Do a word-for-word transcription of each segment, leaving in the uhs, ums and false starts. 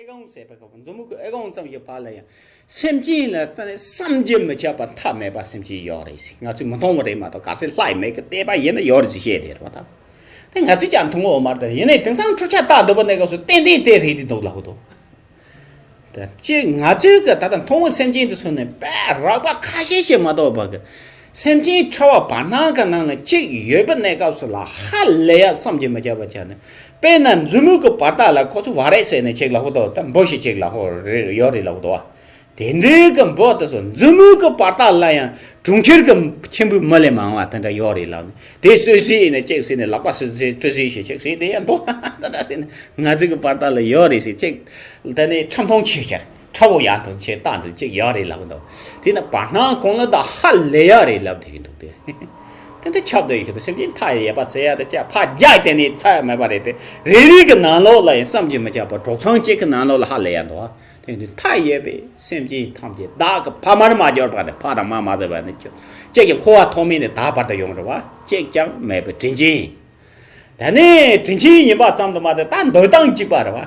ཨེ་ཀའུན་ཟེར་བ་ག་མཛུབ་མོ་གི་ཨེ་ཀའུན་ཙམ་ཞིག་བར་ལ་ཡང་སེམས་ཅན་ལ་ད་ནི་བསམ་གྱིས་མི་ཁྱབ་པ་མཐའ་མེད་པ་སེམས་ཅན་ཡོད་རེད་ཟེར། ང་ཚོས་མི་མཐོང་བ་རེད་མ་གཏོགས། གལ་སྲིད་ལྷ་ཡི་མིག་གིས་བལྟས་པ་ཡིན་ན་ཡོད་རེད་ཟེར་བཤད་དེ་རེད་བ་ད། དེ་ང་ཚོས་ཀྱང་མཐོང་གི་ཡོད་མ་རེད། ད་ཡིན་ནའི་དེང་སང་འཕྲུལ་ཆས་བཏགས་འདུག་པ་ནས་སྐབས་སུ་ཏན་ཏན་དེ་རེད་དེ་འདུག་ལབ་གི་འདུག། ད་ཅི་ང་ཚོའི་གི་ད་ལྟ་མཐོང་བའི་སེམས་ཅན་དེ་ཚོ་ནི་དཔེ་རགས་པ་ཁ་ཤས་ཤིག་མ་གཏོགས་པ་གི། སེམས་ཅན་ཕྲ་བ་བར་སྣང་གི་ནང་ལ་གཅིག་ཡོད་པའི་གནས་སྐབས་སུ་ལ་ཧ་ལས་ཡ་བསམ་གྱིས་མི་ཁྱབ་པ་ཆགས་ནས། དཔེར་ན་མཛུབ་མོ་གི་བར་ཐག་ལ་ཁོ་ཚོ་བ་རེད་ཟེར་ནས་ཅིག་ལབ་ཀྱི་འདུག། ད་འབུ་ཞིག་ཅིག་ལབ་ཀྱི་རེད། ཡོད་རེད་ལབ་ཀྱི་འདུག་བ། དེ་འདྲའི་གི་འབུ་དེ་ཚོ་མཛུབ་མོ་གི་བར་ཐག་ལ་ཡང་གྲོང་ཁྱེར་གྱི་ཆེན་པོའི་མི་ལས་མང་བ་དེ་འདྲ་ཡོད་རེད་ལབ་ནས། དེ་སོ་སོའི་ནས་ཅིག་ཟེར་ནས་ལག་པ་སོ་སོའི་སྤྲུལ་སྲིད་ཞིག་ཅིག་ཟེར་དེ་ཡང་འདུག། ད་འདྲ་ཟེར་ནས་ང་ཚོ་གི་བར་ཐག་ལ་ཡོད་རེད་ཟེར་ཅིག། ད་ནི་ཁྲམ་མཐོང་ཆེ་ཤར་ཁྲ་བོ་ཡར་མཐོང་ཆེ་སྟངས་དེ་ཅིག་ཡོད་རེད་ལབ་ཀྱི་འདུག། དེ་ནི་བར་སྣང་གང་ལ་ད་ཧ་ལས་ཡ་རེད་ལབ་བསྡད་ཀྱི་འདུག་སྟེ། དེ་འདྲ་ཁྱབ་བསྡད་ཡོད་ཀྱི་འདུག། སེམས་ཅན་མཐའ་ཡས་པ་ཟེར་ཡ་དེ་ཅག་ཕར་རྒྱག་དེ་ནི་ཚར་མེད་པ་རེད་དེ། རེ་རེ་གི་ནང་ལོགས་ལ་ཡང་བསམ་གྱིས་མི་ཁྱབ་པ། གྲོག་ཚང་གཅིག་གི་ནང་ལོགས་ལ་ཧ་ལས་ཡ་འདུག་ཨ། དེ་ནི་མཐའ་ཡས་པའི་སེམས་ཅན་ཐམས་ཅད་བདག་གི་ཕ་མར་མ་གྱུར་པ་དེ། ཕ་དང་མ་མ་ཟེར་བ་ནི་ཁྱོད་ཅིག་གི་འཁོར་བ་ཐོག་མེད་ནས་ད་བར་དུ་ཡོང་རེད་བ། གཅིག་ཀྱང་མེད་པའི་དྲིན་ཅན། ད་ནི་དྲིན་ཅན་ཡིན་པ་ཙམ་དུ་མ་ཟད་ད་འདོད་སྟངས་གཅིག་པ་རེད་བ།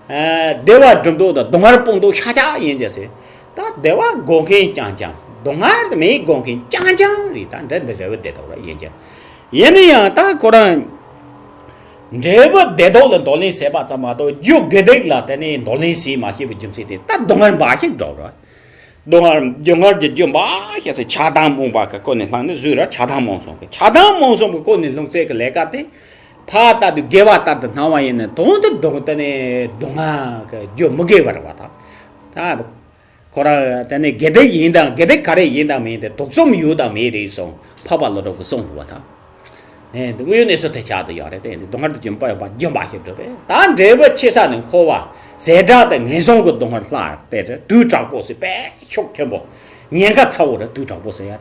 ཨ། བདེ་བ་སྒྲུབ་འདོད་དང་སྡུག་བསྔལ་སྤོང་འདོད་ཤ་སྟག་ཡིན་ཅེས་ཟེར། ད་བདེ་བ་དགོས་མཁན་རྐྱང་རྐྱང་། སྡུག་བསྔལ་མི་དགོས་མཁན་རྐྱང་རྐྱང་རེད། ད་འདྲ་འདི་འབྲས་བུ་བདེ་སྡུག་ར་ཡིན་ཀྱང་། ཡིན་ན་ཡང་ད་ཁོ་རང་འབྲས་བུ་བདེ་སྡུག་ལ་འདོར་ལེན་བྱས་པ་ཙམ་མ་གཏོགས་རྒྱུ་དགེ་སྡིག་ལ་དེ་ནས་འདོར་ལེན་བྱེད་མ་ཤེས་པའི་རྒྱུ་མཚན་དེ་ད་སྡུག་བསྔལ་འབའ་ཞིག་འགྲོ་ར། སྡུག་བསྔལ་སྡུག་བསྔལ་གྱི་རྒྱུ་འབའ་ཞིག་ཟེར། ཆགས་སྡང་རྨོངས་པ་གི་སྒོ་ནས་བསླངས་ནས་བཟོས་ར། ཆགས་སྡང་རྨོངས་གསུམ་གྱི། ཆགས་སྡང་རྨོངས་གསུམ་གྱི་སྒོ་ནས་བསླངས་ཚད་ཀྱི་ལས་ཀ་དེ། ཕར་ལྟ་དུས་དགེ་བ་ལྟར་དུ་སྣང་བ་ཡིན་ནའི་དོན་དུ་སྡུག་དེ་ནས་སྡུག་བསྔལ་གྱི་རྒྱུ་མི་དགེ་བ་རེད་བ་ད། ད་ཁོ་རང་དེ་ནས་དགེ་སྡིག་ཡིན་དང་དགེ་སྡིག་ག་རེ་ཡིན་དང་མིན་དེ་དུག་གསུམ་ཡོད་དང་མེད་རེད་གསུངས། འཕགས་པ་ཀླུ་སྒྲུབ་ཀྱིས་གསུངས་འདུག་བ་ད། ཨེ། འདི་དངོས་ཡོད་གནས་ཚུལ་དེ་ཆགས་བསྡད་ཡོད་རེད་དེ། འདི་སྡུག་བསྔལ་དུ་འཇུག་པ་ཡོད་པ་རྒྱུ་འབའ་ཞིག་སྒྲུབ་པས། ད་འབྲས་བུ་ཆེ་ས་ནི་འཁོར་བ་ཟད་འགྲོ་དང་ངན་སོང་གི་སྡུག་བསྔལ་ལྷག་དེ་རེད། དུས་དྲག་པོ་ཟེར་དཔེ་ཤུགས་ཆེན་པོ། ཉེན་ཁ་ཚ་བོ་རེད། དུས་དྲག་པོ་ཟེར་ཡ་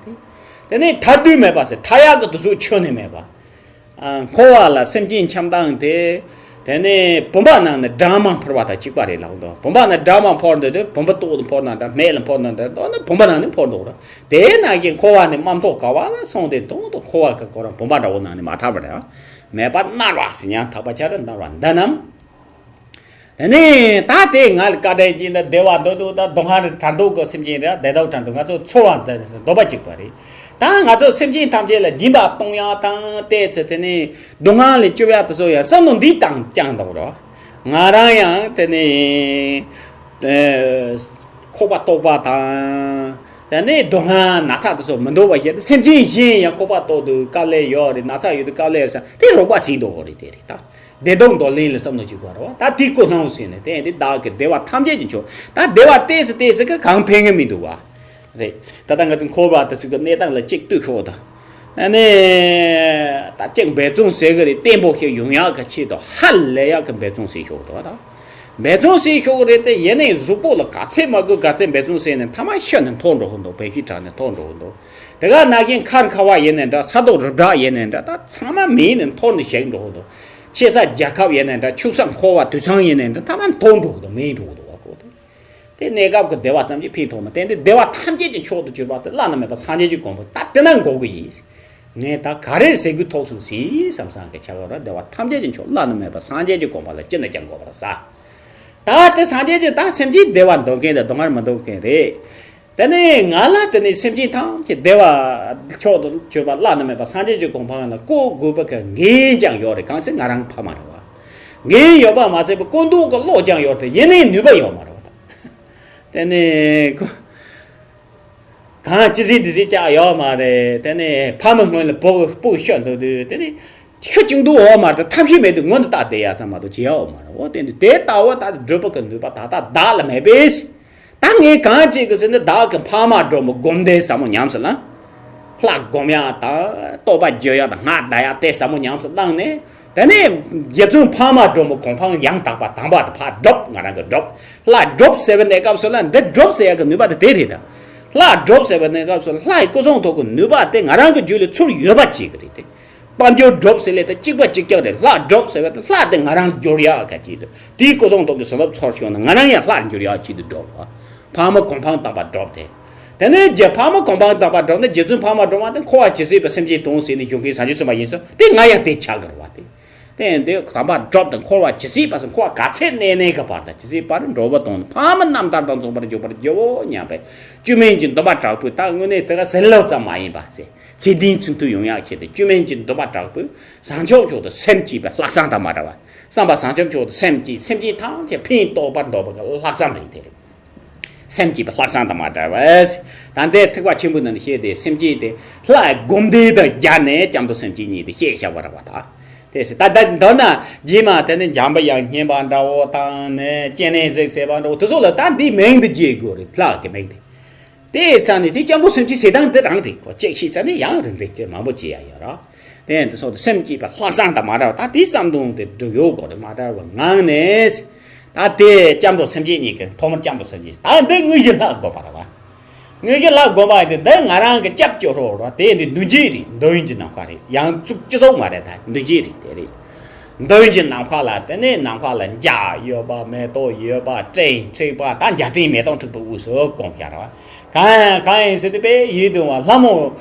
དེ། དེ་ནས་ཐར་དུས་མེད་པ་ཟེར། ཐར་ཡག་གི་དུས་ཚོད་ཁྱོན་ནས་མེད་པ། ཨ། འཁོར་བ་ལ་སེམས་ཅན་འཁྱམས་སྟངས་དེ། དེ་ནས་བུམ་པ་ནང་ནས་སྦྲང་མ་འཕུར་བ་དང་གཅིག་པ་རེད་ལབ་འདུག། བུམ་པ་ནང་སྦྲང་མ་འཕུར་འདུག་དུས་བུམ་པ་ཏོག་ཏུ་འཕུར་ན་འདྲ། སྨད་ལ་འཕུར་ན་འདྲ། མདོར་ན་བུམ་པ་ནང་ནས་འཕུར་འདུག་ར། དེའི་ནང་གི་འཁོར་བ་ནི་མ་མཐོ་ག་བ་ལ་སོང་སྟེ་དོན་དུ་འཁོར་བ་གི་ཁོ་རང་བུམ་པ་འདྲ་བོ་ནང་ནས་མ་ཐར་བ་རེད། མེད་པར་མནར་བ་ཟེར་ཡང་དག་པ་ཆ་རེ་མནར་བ་འདི་རྣམས། དེ་ནས་ད་དེ་ང་ལ་བཀའ་དྲིན་གྱིས་ད་བདེ་བ་འདོད་འདོད་ད་སྡུག་བསྔལ་དྲག་འདོད་ཀྱི་སེམས་ཅན་རེད། བདེ་སྡུག་དྲག་འདོད། ང་ཚོ་ཚོར་བ་འདི་འདོད་པ་གཅིག་པ་རེད། ད་ང་ཚོ་སེམས་ཅན་ཐམས་ཅད་ལ་སྦྱིན་པ་གཏོང་ཡག་དང་བལྟས་ཚེ། དེ་ནས་སྡུག་བསྔལ་ལས་སྐྱོབ་ཡག་དེ་ཚོ་ཡང་བསམ་བློ་འདི་བཏང་བསྐྱངས་འདུག་རོ། ང་རང་ཡང་དེ་ནས་ཨེ་ཁོག་པ་ལྟོགས་པ་དང་། དེ་ནས་སྡུག་བསྔལ་ན་ཚ་དེ་ཚོ་མི་འདོད་པ་བྱས་ཏེ། སེམས་ཅན་གཞན་ཡང་ཁོག་པ་ལྟོགས་འདུག། དཀའ་ལས་ཡོད་རེད། ན་ཚ་ཡོད་དུས་དཀའ་ལས་ཟེར་དེ་རོགས་པ་བྱེད་འདུག་གོ་རེད། དེ་རེད་ད། བདེ་སྡུག་འདོར་ལེན་ལ་བསམ་བློ་གཅིག་པ་རེད་བ། ད་དེ་ཀུན་སློང་ཟེར་ནས་དེ་འདི་བདག་གི་བདེ་བ་ཐམས་ཅད་ཀྱི་མཆོག། ད་བདེ་བ་ཏོག་ཙམ་ཏོག་ཙམ་གྱིས་གང་ཕན་གྱི་མི་འདུག་བ། རེད། ད་ལྟ་ང་ཚོ་འཁོར་བ་དེ་ཚོ་གི་གནས་སྟངས་ལ་གཅིག་ལྟོས་ཤོག་དང་། ཨ་ནི། ད་གཅིག་འབད་བརྩོན་ཟེར་གི་རེད། བརྟན་པོ་ཞིག་ཡོང་ཡག་གི་ཆེད་དུ་ཧ་ལས་ཡག་གི་འབད་བརྩོན་ཟེར་ཤོག་དང་བ་ད། འབད་བརྩོན་ཟེར་ཤོག་གི་རེད་དེ། ཡིན་ནའི་གཟུགས་པོ་ལ་ག་ཚད་མ་དགོས་ག་ཚད་འབད་བརྩོན་ཟེར་ནས་མཐའ་མ་ཤི་ནས་འཐོར་འགྲོ་གི་འདུག། བེ་ཤི་དྲག་ནས་འཐོར་འགྲོ་གི་འདུག། དེ་ག་ནང་བཞིན་མཁར་ཁ་བ་ཡིན་ནའི་འདྲ། ས་རྡོ་རི་བྲག་ཡིན་ནའི་འདྲ། ད་ཚང་མ་མེད་ནས་འཐོར་ནས་ཞིག་འགྲོ་གི་འདུག། ཆེ་ས་རྒྱལ་ཁབ་ཡིན་ནའི་འདྲ། ཆུང་ས་འཁོར་བ་དུད་ཚང་ཡིན་ནའི་འདྲ། མཐའ་མ་འཐོར་འགྲོ་གི་འདུག། མེད་འགྲོ་གི་འདུག་བ་ཀོ་དེ། དེ་གནས་སྐབས་ཀྱི་བདེ་བ་ཙམ་གྱིས་ཕན་ཐོགས་མ། དེ་འདི་བདེ་བ་ཐམས་ཅད་ཀྱི་མཆོག་ཏུ་གྱུར་པ་དེ་བླ་ན་མེད་པ་སངས་རྒྱས་ཀྱི་གོ་འཕང་ད་དེ་ན་འགོག་གི་ཡིན། ངས་ད་ག་རེ་ཟེར་དགོས་ཐུག་སོང་ཟིན་བསམ་བསམ་གི་ཆ་ག་ར། བདེ་བ་ཐམས་ཅད་ཀྱི་མཆོག་བླ་ན་མེད་པ་སངས་རྒྱས་ཀྱི་གོ་འཕང་ལ་ཅི་ནས་ཀྱང་འགོད་པར་བྱ། ད་དེ་སངས་རྒྱས་ཀྱི་ད་སེམས་ཅན་བདེ་བ་འདོད་མཁན་དང་སྡུག་བསྔལ་མི་འདོད་མཁན་རེད། དེ་ནས་ང་ལ་དེ་ནས་སེམས་ཅན་ཐམས་ཅད་བདེ་བ་མཆོག་ཏུ་གྱུར་པ་བླ་ན་མེད་པ་སངས་རྒྱས་ཀྱི་གོ་འཕང་ལ་བཀོད་དགོས་པ་གི་འགན་ཀྱང་ཡོད་རེད། གང་ཟེར་ང་རང་ཕ་མ་རེད་བ། འགན་ཡོད་པ་མ་ཚད་པ་བཀོད་འདོད་ཀྱི་བློ་ཀྱང་ཡོད་དེ། ཡིན་ནའི་ནུས་པ་ཡོད་མ་རེད་བ་ད། དེ་ནས་ཁོ། གང་ཅི་ཟིག་འདི་ཟིག་ཅག་ཡོད་མ་རེད། དེ་ནས་ཕ་མ་སྔོན་ལ་སྤུ་སྤུ་ཤོད་འདུག་དུས། དེ་ནས་ཤུགས་ཅིག་འདུག་འོ་མ་རེད། ཐབས་ཤེས་མེད་དུས་སྔོན་དུ་བལྟ་བསྡད་ཡ་ཚང་མ་དུ་བྱེད་ཡ་འོ་མ་རེད། འོ་དེ་འདི་དེ་ལྟ་བུ་ད་སྒྲུབ་པ་གི་ནུས་པ་ད་ལྟ་བདག་ལ་མེད་པས། ད་ངས་གང་བྱེད་དགོས་ཟེར་ན། བདག་གི་ཕ་མ་སྒྲོལ་མ་སྒོམ་བཟླས་ཟབ་མོ་ཉམས་སུ་བླངས། ལྷ་སྒོམ་ཡ་དང་རྟོགས་པ་བརྗོད་ཡ་དང་སྔགས་བཟླ་ཡ་དེ་ཟབ་མོ་ཉམས་སུ་བླངས་ནས། དེ་ནས་རྗེ་བཙུན་འཕགས་མ་སྒྲོལ་མའི་གོ་འཕང་ཡང་དག་པ་དམ་པ་དེ་ཕར་སྒྲུབ། ང་རང་གི་སྒྲུབ། ལྷ་སྒྲུབ་ཟེར་བའི་གནས་སྐབས་སུ་ལ་འདི་སྒྲུབ་ཟེར་ཡ་གི་ནུས་པ་དེ་དེ་རེད་ད། ལྷ་སྒྲུབ་ཟེར་བའི་གནས་སྐབས་སུ་ལྷ་ཡི་སྐུ་གསུང་ཐུགས་ཀྱི་ནུས་པ་དེ་ང་རང་གི་རྒྱུད་ལ་ཚུར་ཡོད་པ་བྱེད་ཀྱི་རེད་དེ། དཔལ་འབྱོར་སྒྲུབ་ཟེར་ལས་དེ་གཅིག་པ་གཅིག་རྐྱང་རེད། ལྷ་སྒྲུབ་ཟེར་བ་དེ་ལྷ་དེ་ང་རང་འགྱུར་ཡག་ག་ཆེད་དུ། དེའི་སྐུ་གསུང་ཐུགས་ཀྱི་བྱིན་རླབས་ཚུར་བྱུང་ན་ང་རང་ཡང་ལྷར་འགྱུར་ཡག་ཆེད་དུ་སྒྲུབ། འཕགས་མ་གོ་འཕང་དམ་པ་སྒྲུབ་སྟེ། དེ་ནས་རྗེ་འཕགས་མ་གོ་འཕང་དམ་པ་སྒྲུབ་ནས་རྗེ་བཙུན་འཕགས་མ་སྒྲོལ་མ་དེ་འཁོར་བ་ཇི་སྲིད་པའི་སེམས་ཅན་དོན་ཟེར་ནས་བཞུགས་མཁན་བྱང་ཆུབ་སེམས་དཔའ་ཡིན་ཙང་དེ་ང་ཡང་དེ་ཆགས་ཀྱི་རེད་བ་དེ། བསྟན་ཏེ་དམ་པ་སྒྲུབ་དང་འཁོར་བ་ཇི་སྲིད་བར་དུ། འཁོར་བ་ག་ཚད་གནས་གནས་ཀྱི་བར་དུ་ཇི་སྲིད་བར་འགྲོ་བ་དང་ཕ་མ་རྣམ་ཐར་དང་མཚུངས་པར་འཇུག་པར་བགྱིའོ་སྙམ་པའི་བཅོས་མིན་གྱི་འདུན་པ་དྲག་པོས། ད་དངོས་གནས་དེ་ག་ཟེར་ལོ་ཙམ་མ་ཡིན་པ་ཟེར། ཚེ་འདིའི་ཚིག་མཐུན་ཡོང་ཡག་ཆེད་དུ་བཅོས་མིན་གྱི་འདུན་པ་དྲག་པོས་བྱང་ཆུབ་མཆོག་ཏུ་སེམས་བསྐྱེད་པའི་ལྷག་བསམ་དང་མ་བྲལ་བ། བསམ་པ་བྱང་ཆུབ་མཆོག་ཏུ་སེམས་བསྐྱེད། སེམས་ཅན་ཐམས་ཅད་ཕན་ཐོགས་པར་འདོད་པ་གི་ལྷག་བསམ་རེད། དེ་རེད། སེམས་བསྐྱེད་པའི་ལྷག་བསམ་དང་མ་བྲལ་བས། ད་ལྟའི་ཐེག་པ་ཆེན་པོའི་ནང་ནས་བཤད་དེ། སེམས་བསྐྱེད་དེ་ལྷ་སྒོམ་བཟླས་དང་སྦྱར་ནས་སྐྱབས་འགྲོ་སེམས་བསྐྱེད་གཉིས་དེ་བཤད་བཞག་པ་རེད་བ། ད་དེ་སེ་ད་ད་མདོར་ན་རྗེས་མ་དེ་ནི་འཇམ་པའི་དབྱངས་བསྙེན་པ་འདྲ་བོ་དང་ནི་སྤྱན་རས་གཟིགས་ཟེར་བ་འདྲ་བོ་དེ་ཚོ་ལ་ད་འདིའི་མིང་འདི་བརྗེ་དགོས་རེད། ལྷ་གི་མིང་དེ། དེའི་རྩ་ནས་དེ་སྐྱབས་འགྲོ་སེམས་བསྐྱེད་ཟེར་སྟངས་འདི་རང་རེད། ཁོ་གཅིག་ཤེས་ཚར་ནས་ཡང་རིམ་པས་དེ་མང་པོ་བྱེད་ཡ་ཡོད་ར། དེ་ཡང་འདི་སོགས་དུ་སེམས་བསྐྱེད་པའི་ལྷག་བསམ་དང་མ་བྲལ་བ། ད་དེའི་བསམ་དོན་དེ་འགྲུབ་ཡོད་དགོས་རེད། མ་བྲལ་བའི་ངང་ནས། ད་དེ་སྐྱབས་འགྲོ་སེམས་བསྐྱེད་གཉིས་ཀྱི་ཐོག་མར་སྐྱབས་འགྲོ་སེམས་བསྐྱེད། ད་འདི་དངོས་གཞི་ལྷ་དགོས་པ་རེད་བ། དངོས་གཞི་ལྷ་དགོས་པ་དེ་འདི་ང་རང་གི་སྐྱབས་སྐྱོ་རོགས་རོགས་དེ་འདི་འདུ་འཛི་རེད། འདོད་ཡོན་གྱི་ནམ་མཁའ་རེད། ཡང་གཙུག་སྤྱི་ཚོགས་མ་རེད། ད་འདུ་འཛི་རེད། དེ་རེད། འདོད་ཡོན་གྱི་ནམ་མཁའ་ལ་དེ་ནས་ནམ་མཁའ་ལ་འཇའ་ཡོད་པ། མེ་ཏོག་ཡོད་པ། སྤྲིན་འཁྲིགས་པ། ད་འཇའ་སྤྲིན་མེ་ཏོག་འཁྲིགས་པའི་དབུས་སུ་སྒོམ་བཞག་ར། གང་གང་ཡིན་ཟེར་དུས་པས་ཡིད་དུ་འོང་བ་ལྷ་མོ་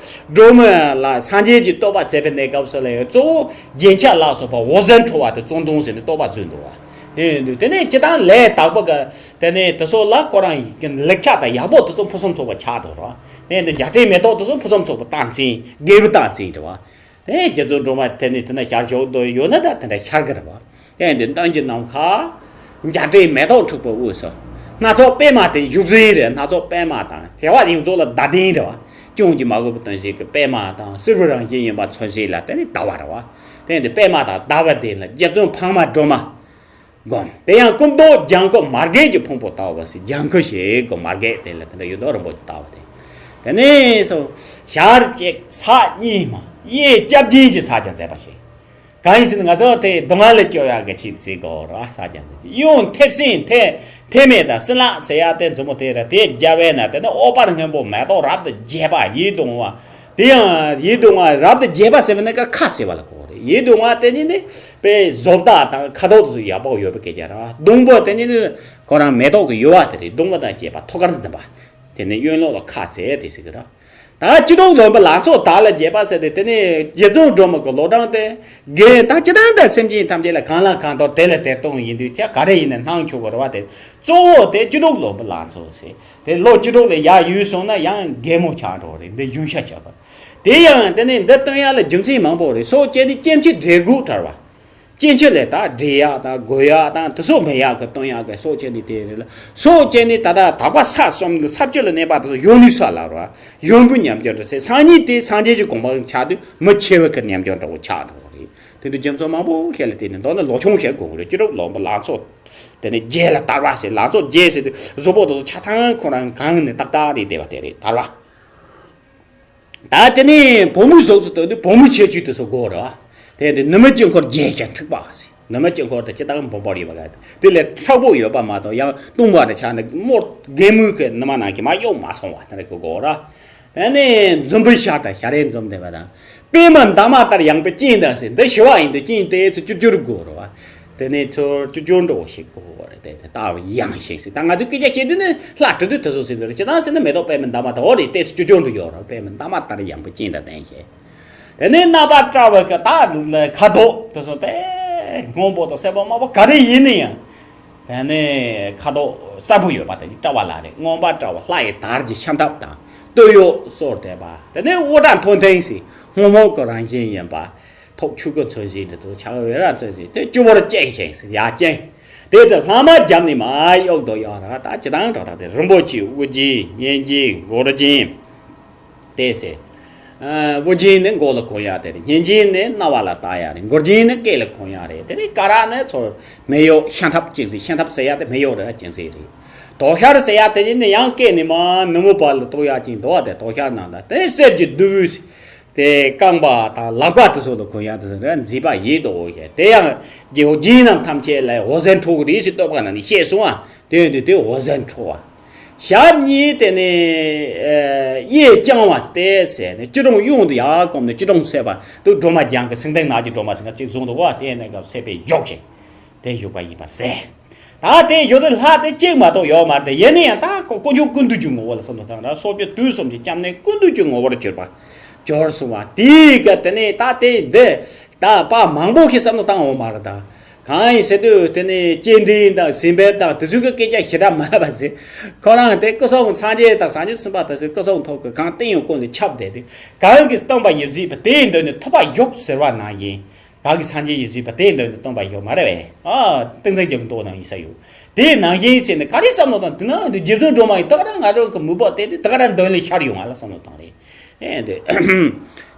སྒྲོལ་མ་ལ་སངས་རྒྱས་ཀྱི་བསྟོད་པ་མཛད་པའི་གནས་སྐབས་སུ་ལ་ཡང་གཙོ་བོ་རྒྱན་ཆ་ལ་སོགས་པ་འོད་ཟེར་འཕྲོ་བ་དེ་བརྩོན་དུང་ཟེར་ནས་བསྟོད་པ་མཛོད་འདུག་བ། དེ་ཡིན་དུས་དེ་ནས་སྤྱི་བཏང་ལས་དག་པ་གི་དེ་ནས་དེ་ཚོ་ལ་ཁོ་རང་གི་ལེགས་ཆ་དང་ཡག་པོ་དེ་ཚོ་ཕུན་སུམ་ཚོགས་པ་ཆགས་འདུག་ར། དེ་ཡིན་དུས་འཇའ་སྤྲིན་མེ་ཏོག་དེ་ཚོ་ཕུན་སུམ་ཚོགས་པ་སྟངས་འཛིན། རྒྱལ་པོའི་སྟངས་འཛིན་རེད་བ། དེ་རྗེ་བཙུན་སྒྲོལ་མ་དེ་ནི་དེ་ན་ཞལ་བཞུགས་འདུག་ཡོད་ན་ད་དེ་འདྲ་ཤར་གི་རེད་བ། དེ་ཡིན་དུས་འདོད་ཡོན་གྱི་ནམ་མཁའ། འཇའ་སྤྲིན་མེ་ཏོག་འཁྲིགས་པའི་དབུས་སུ། སྣ་ཚོགས་པད་མ་དེ་བཞུགས་ཟིན་རེད། སྣ་ཚོགས་པད་མ་དང་དེ་བ་ཡོངས་རྫོགས་ལ་བརྡ་ལྡན་རེད་བ། ཅུང་གྱིས་མ་གོས་པའི་དོན་ཞིག་གི་པད་མ་དང་སེར་བའི་རང་བཞིན་ཡིན་པ་མཚོན་བྱེད་ལ་དེ་ནི་ཟླ་བ་རེད་བ། དེ་ཡིན་དུས་པད་མ་དང་ཟླ་བ་དེ་ལ་རྗེ་བཙུན་འཕགས་མ་སྒྲོལ་མ། སྒོམ། དེ་ཡང་སྐུ་མདོག་ལྗང་ཁུ་མར་གད་ཀྱི་ཕུང་པོ་ལྟ་བུ་ཟེར། ལྗང་ཁུ་ཞིག་གོ། མར་གད་དེ་ལ་དེ་འདྲ་ཡོད་མདོག་རིན་པོ་ཆེ་ལྟ་བུ་དེ། དེ་ནས་སོ། ཞལ་གཅིག་ཕྱག་གཉིས་མ། གཡས་སྐྱབས་སྦྱིན་གྱི་ཕྱག་རྒྱ་མཛད་པ་ཞིག་གང་ཡིན་ཟེར་ན་ང་ཚོ་དེ་སྡུག་བསྔལ་ལས་སྐྱོབ་ཡག་གི་ཆེད་དུ་ཟེར་གོ་ར། ཕྱག་རྒྱ་མཛད་ཀྱི། གཡོན་མཐེབ་སྲིན་མཐེ་མཐེ་མེ་དང་སྲིན་ལག་ཟེར་ཡག་དེ་མཛུབ་མོ་དེ་ར། དེ་རྒྱབ་བས་ན་དེ་ནི་ཨོ་པར་སྔོན་པོ་མེ་ཏོག་རབ་ཏུ་རྒྱས་པ། ཡིད་དུ་འོང་བ། དེ་ཡང་ཡིད་དུ་འོང་བ་རབ་ཏུ་རྒྱས་པ་ཟེར་བ་ནི་ཀ་ཁ་ཟེར་བ་ལ་གོ་རེད། ཡིད་དུ་འོང་བ་དེ་ཉིད་ནི། པའི་བཟོ་ལྟ་དང་ཁ་དོག་དེ་ཚོ་ཡག་པོ་ཡོད་པའི་སྐད་ཆ་རེད་བ། ཟླུམ་པོ་དེ་ཉིད་ནི་ཁོ་རང་མེ་ཏོག་གི་ཡུ་བ་དེ་རེད། ཟླུམ་པོ་དང་བཅས་པ་ཐུགས་ཀར་འཛིན་པ། དེ་ནི་གཡོན་ལོགས་ལ་ཁ་ཟེར་དེ་ཟེར་གི་རེད། ད་བཅུ་དྲུག་ལོན་པའི་ལང་ཚོ་དར་ལ་རྒྱས་པ་ཟེར་ཏེ། དེ་ནི་རྗེ་བཙུན་སྒྲོལ་མ་གི་ལོ་གྲངས་དེ་རྒན་ད་སྤྱི་བཏང་དང་སེམས་ཅན་ཐམས་ཅད་ལ་གང་ལ་གང་འདུལ་དེ་ལ་དེར་གཏོང་ཡིན་དུས་ཀྱང་ག་རེ་ཡིན་ན་སྣང་ཆོག་གི་རེད་བ། དེ་གཙོ་བོ་དེ་བཅུ་དྲུག་ལོན་པའི་ལང་ཚོ་ཟེར། དེ་ལོ་བཅུ་དྲུག་ལས་ཡར་ཡོལ་སོང་ན་ཡང་རྒན་མོ་ཆགས་འགྲོ་རེད། འདི་གཞུང་ཤ་ཆགས་པ། དེ་ཡང་དེ་ནས་འདི་སྟོན་ཡག་ལ་རྒྱུ་མཚན་མང་པོ་རེད། སྲོག་བཅད་ནས་སྐྱེ་འཆི་བྲལ་དགོས་གྲར་བ། སྐྱེ་འཆི་ལས་ད་འབྲེལ་ཡག་དང་འགོས་ཡག་དང་དེ་སོགས་མེད་ཡག་གི་སྟོན་ཡག་གི་སྲོག་བཅད་ནས་དེ་རེད་ལ། སྲོག་བཅད་ནས་ད་ལྟ་དག་པ་ས་གསུམ་གྱི་ས་བཅུ་ལ་གནས་པ་དེ་ཚོ་གཞོན་ནུའི་ས་ལ་ར། གཞོན་པའི་ཉམས་འགྱུར་རེད་ཟེར། སང་ཉིན་དེ་སངས་རྒྱས་ཀྱི་གོ་འཕང་ཆགས་དུས་མི་ཆེ་བའི་གི་ཉམས་འགྱུར་འདྲ་བོ་ཆགས་འགྲོ་བ་རེད། དེ་འདྲ་རྒྱུ་མཚན་མང་པོ་བཤད་ལ་བརྟེན་ནས། མདོར་ན་ལོ་ཆུང་བཤད་དགོས་གི་རེད། བཅུ་དྲུག་ལོན་པའི་ལང་ཚོ། དེ་ནས་རྒྱས་ལ་དར་བ་ཟེར། ལང་ཚོ་རྒྱས་ཟེར་དུས་གཟུགས་པོ་དེ་ཚོ་ཆ་ཚང་ཁོ་རང་གང་ནས་ཏག་ཏག་རེད། བསྡད་པ་དེ་རེད། དར་བ། ད་དེ་ནས་བུ་མོའི་གཟུགས་སུ་སྟོན་དུས་བུ་མོ་ཆེ་ཆུང་དེ་ཚོ་དགོས་རེད་བ། དེ་ཡིན་དུས་ནུ་མའི་དཀྱིལ་འཁོར་རྒྱས་ཤིང་འཁྲིགས་པ་ཟེར། ནུ་མའི་དཀྱིལ་འཁོར་དེ་སྤྱི་བཏང་སྦོམ་པོ་ཡོད་པ་ག་དེ་ལས་མཁྲེགས་པོ་ཡོད་པ་མ་གཏོགས་ཡང་སྟོང་པ་རེ་ཆགས་ནས་མོ་རྒན་མོའི་གི་ནུ་མ་ནང་གི་མ་གཡོག་མ་སོང་བ་དེ་འདྲ་གི་དགོས་རེད། དེ་ནས་འཛུམ་པའི་ཞལ་དང་ཞལ་རས་འཛུམ་ལྡན་པ་དང་། པད་མ་འདབ་མ་ལྟར་ཡངས་པའི་སྤྱན་དང་ཟེར། འདི་ཞི་བ་ཡིན་དུས་སྤྱན་དེ་ཚོ་ཅུར་ཅུར་དགོས་རེད་བ། དེ་ནས་ཚུར་ཅུར་ཅུར་འདྲ་བོ་ཞིག་གོ་བ་རེད། དེ་དེ་ལྟ་བུ་ཡང་ཞིག་ཟེར། ད་ང་ཚོས་སྐད་ཆ་བཤད་དུས་ནི་ལྷ་བྲིས་དུས་དེ་ཚོ་ཟེར་འདི་རེད། ཅི་ལྟར་ཟེར་ན་མེ་ཏོག་པད་མའི་འདབ་མ་དང་འོ་རེད། དེ་ཚོ་ཅུར་ཅུར་འདྲ་ཡོད་རེད། པད་མའི་འདབ་མ་ལྟར་ཡངས་པའི་སྤྱན་དང་ལྡན་ཞིང་། དེ་ནས་རྣམ་པར་བཀྲ་བའི་གི་ད་ཁ་དོག་དེ་ཚོ་དཔེ་སྔོན་པོ་དང་སེར་པོ་དམར་པོ་ག་རེ་ཡིན་ན་ཡང་། དེ་ནས་ཁ་དོག་གསལ་པོ་ཡོད་པ་དེ་བཀྲ་བ་ལ་རེད། མངོན་པར་བཀྲ་བ་ལྷ་ཡི་དར་གྱི་ཤམ་ཐབས་དང་སྟོད་གཡོགས་སོར་བཏེགས་པ། དེ་ནས་དབུ་སྐྲ་མཐོན་མཐིང་ཞིང་སྔོན་མོ་གི་རང་བཞིན་ཡིན་པ། ཐོག་ཆོས་སྐུ་མཚོན་བྱེད་འདི་ཚོ་ཕྱག་འོས་ར་མཚོན་བྱེད་དེ་སྤྱི་བོར་སྤྱན་བཞེངས་ཟེར། ཡ་སྤྱན། དེ་ཚོ་ལྷག་མ་བརྒྱབ་ནས་མར་གཡུག་དོ་ཡོད་ར། ད་སྤྱི་བཏང་འགྲོ་སྟངས་དེ་རིན་པོ་ཆེ་དབུ་རྒྱན་སྙན་རྒྱན་མགུལ་རྒྱན། དེ་ཟེར། ཨ་དབུ་རྒྱན་ནི་མགོ་ལ་གོན་ཡག་དེ་རེད། སྙན་རྒྱན་ནི་རྣ་བ་ལ་བཏགས་ཡག་རེད། མགུལ་རྒྱན་ནི་སྐེ་ལ་གོན་ཡག་རེད། དེ་ནས་ཀ་ར་ནི་ཚུར་མེ་ཡོག་ཤམ་ཐབས་ཅན་ཟེར། ཤམ་ཐབས་ཟེར་ཡག་དེ་མེ་ཡོག་རེད། ཅན་ཟེར་རེད། དོ་ཤལ་ཟེར་ཡག་དེ་ནི་ཡང་སྐེ་ནས་མར་ནུ་མོ་བར་ལ་གཏུག་ཡག་ཅིག་འདུག་བ། དེ་དོ་ཤལ་ནང་ལ་དེ་གསེར་གྱི་གདུ་བུ་ཟེར། དེ་རྐང་པ་དང་ལག་པ་དེ་ཚོ་ལ་གོན་ཡག་དེ་ཚོ་རེད། མཛེས་པ་ཡིད་དུ་འོང་ཞིང་། དེ་ཡང་རྒྱལ་པོ་རྒྱན་རྣམས་ཐམས་ཅད་ལ་འོད་ཟེར་འཕྲོ་གི་རེད་ཟེར་བསྟོད་པ་ནང་ནས་བཤད་སོང་བ། དེ་ཡིན་དུས་དེ་འོད་ཟེར་འཕྲོ་བ། ཞབས་གཉིས་དེ་ནས་གཡས་བརྐྱང་བ་དེ་ཟེར་ནས་སྐྱིལ་ཀྲུང་གཡོན་དུ་ཡར་བསྐུམ་ནས་སྐྱིལ་ཀྲུང་བསྲེགས་པ་དུ་སྒྲོལ་མ་རྒྱན་གྱི་སེང་ལྡེང་ནགས་ཀྱི་སྒྲོལ་མ་ཟེར་ན་གཅིག་བཟུང་འདུག་བ། དེ་ནས་སྐབས་བསྲེགས་པས་བཞུགས་ཤིང་། དེ་བཞུགས་པ་ཡིན་པར་ཟད། ད་དེ་བཞུགས་དུས་ལྷ་དེ་གཅིག་མ་གཏོགས་ཡོད་མ་རེད། ཡིན་ན་ཡང་ད་ཁོ་དཀོན་མཆོག་ཀུན་འདུས་ཀྱི་ངོ་བོ་ལ་བསམ་བློ་བཏང་ར། སོ་སྐྱེ་དུས་གསུམ་གྱི་སྐྱབས་གནས་ཀུན་འདུས་ཀྱི་ངོ་བོར་གྱུར་པ། གྱུར་སོང་བ་དེའི་སྐབས་དེ་ནས་ད་དེ་འདི་ ད་པ་མང་པོ་ཞིག་བསམ་བློ་བཏང་འོང་མ་རེད་ད། གང་ཡིན་ཟེར་དུས་དེ་ནི་སྐྱེལ་འདྲེན་དང་ཟིན་འབེབས་དང་དེ་ཚོའི་གི་སྐད་ཆ་ཞེ་དྲག་མ་རེད་པ་ཟེར། ཁོ་རང་དེ་སྐུ་སྲུང་སངས་རྒྱས་དང་སངས་རྒྱས་སུ་གསུངས་པ་དེ་ཚོའི་སྐུ་སྲུང་ཐོག་གི་གང་བསྟན་ཡོད་ཀུན་ལ་ཁྱབ་བསྡད་དེ། གང་གི་སྟོན་པ་ཡིན་ཟེར་བ་དེའི་མདུན་ནས་ཐོབ་པ་ཡོད་ཟེར་བ་ནང་བཞིན། གང་གི་སངས་རྒྱས་ཡིན་ཟེར་བ་དེའི་མདུན་ནས་སྟོན་པ་ཡོད་མ་རེད་པས། ཨ་ཏིང་འཛིན་གྱི་མདོ་ནང་ཡིན་ས་ཡོད། དེའི་ནང་བཞིན་ཟེར་ནས་ག་རེ་བསམ་བློ་བཏང་དུས་ན་འདི་རྗེ་བཙུན་སྒྲོལ་མ་ཡིས་ད་ག་རང་ང་རང་གི་མུན་པ་དེ་དེ་ད་ག་རང་མདུན་ལ་ཤར་ཡོང་ང་ལ་བསམ་བློ་བཏང་རེད། ཨེ་འདི་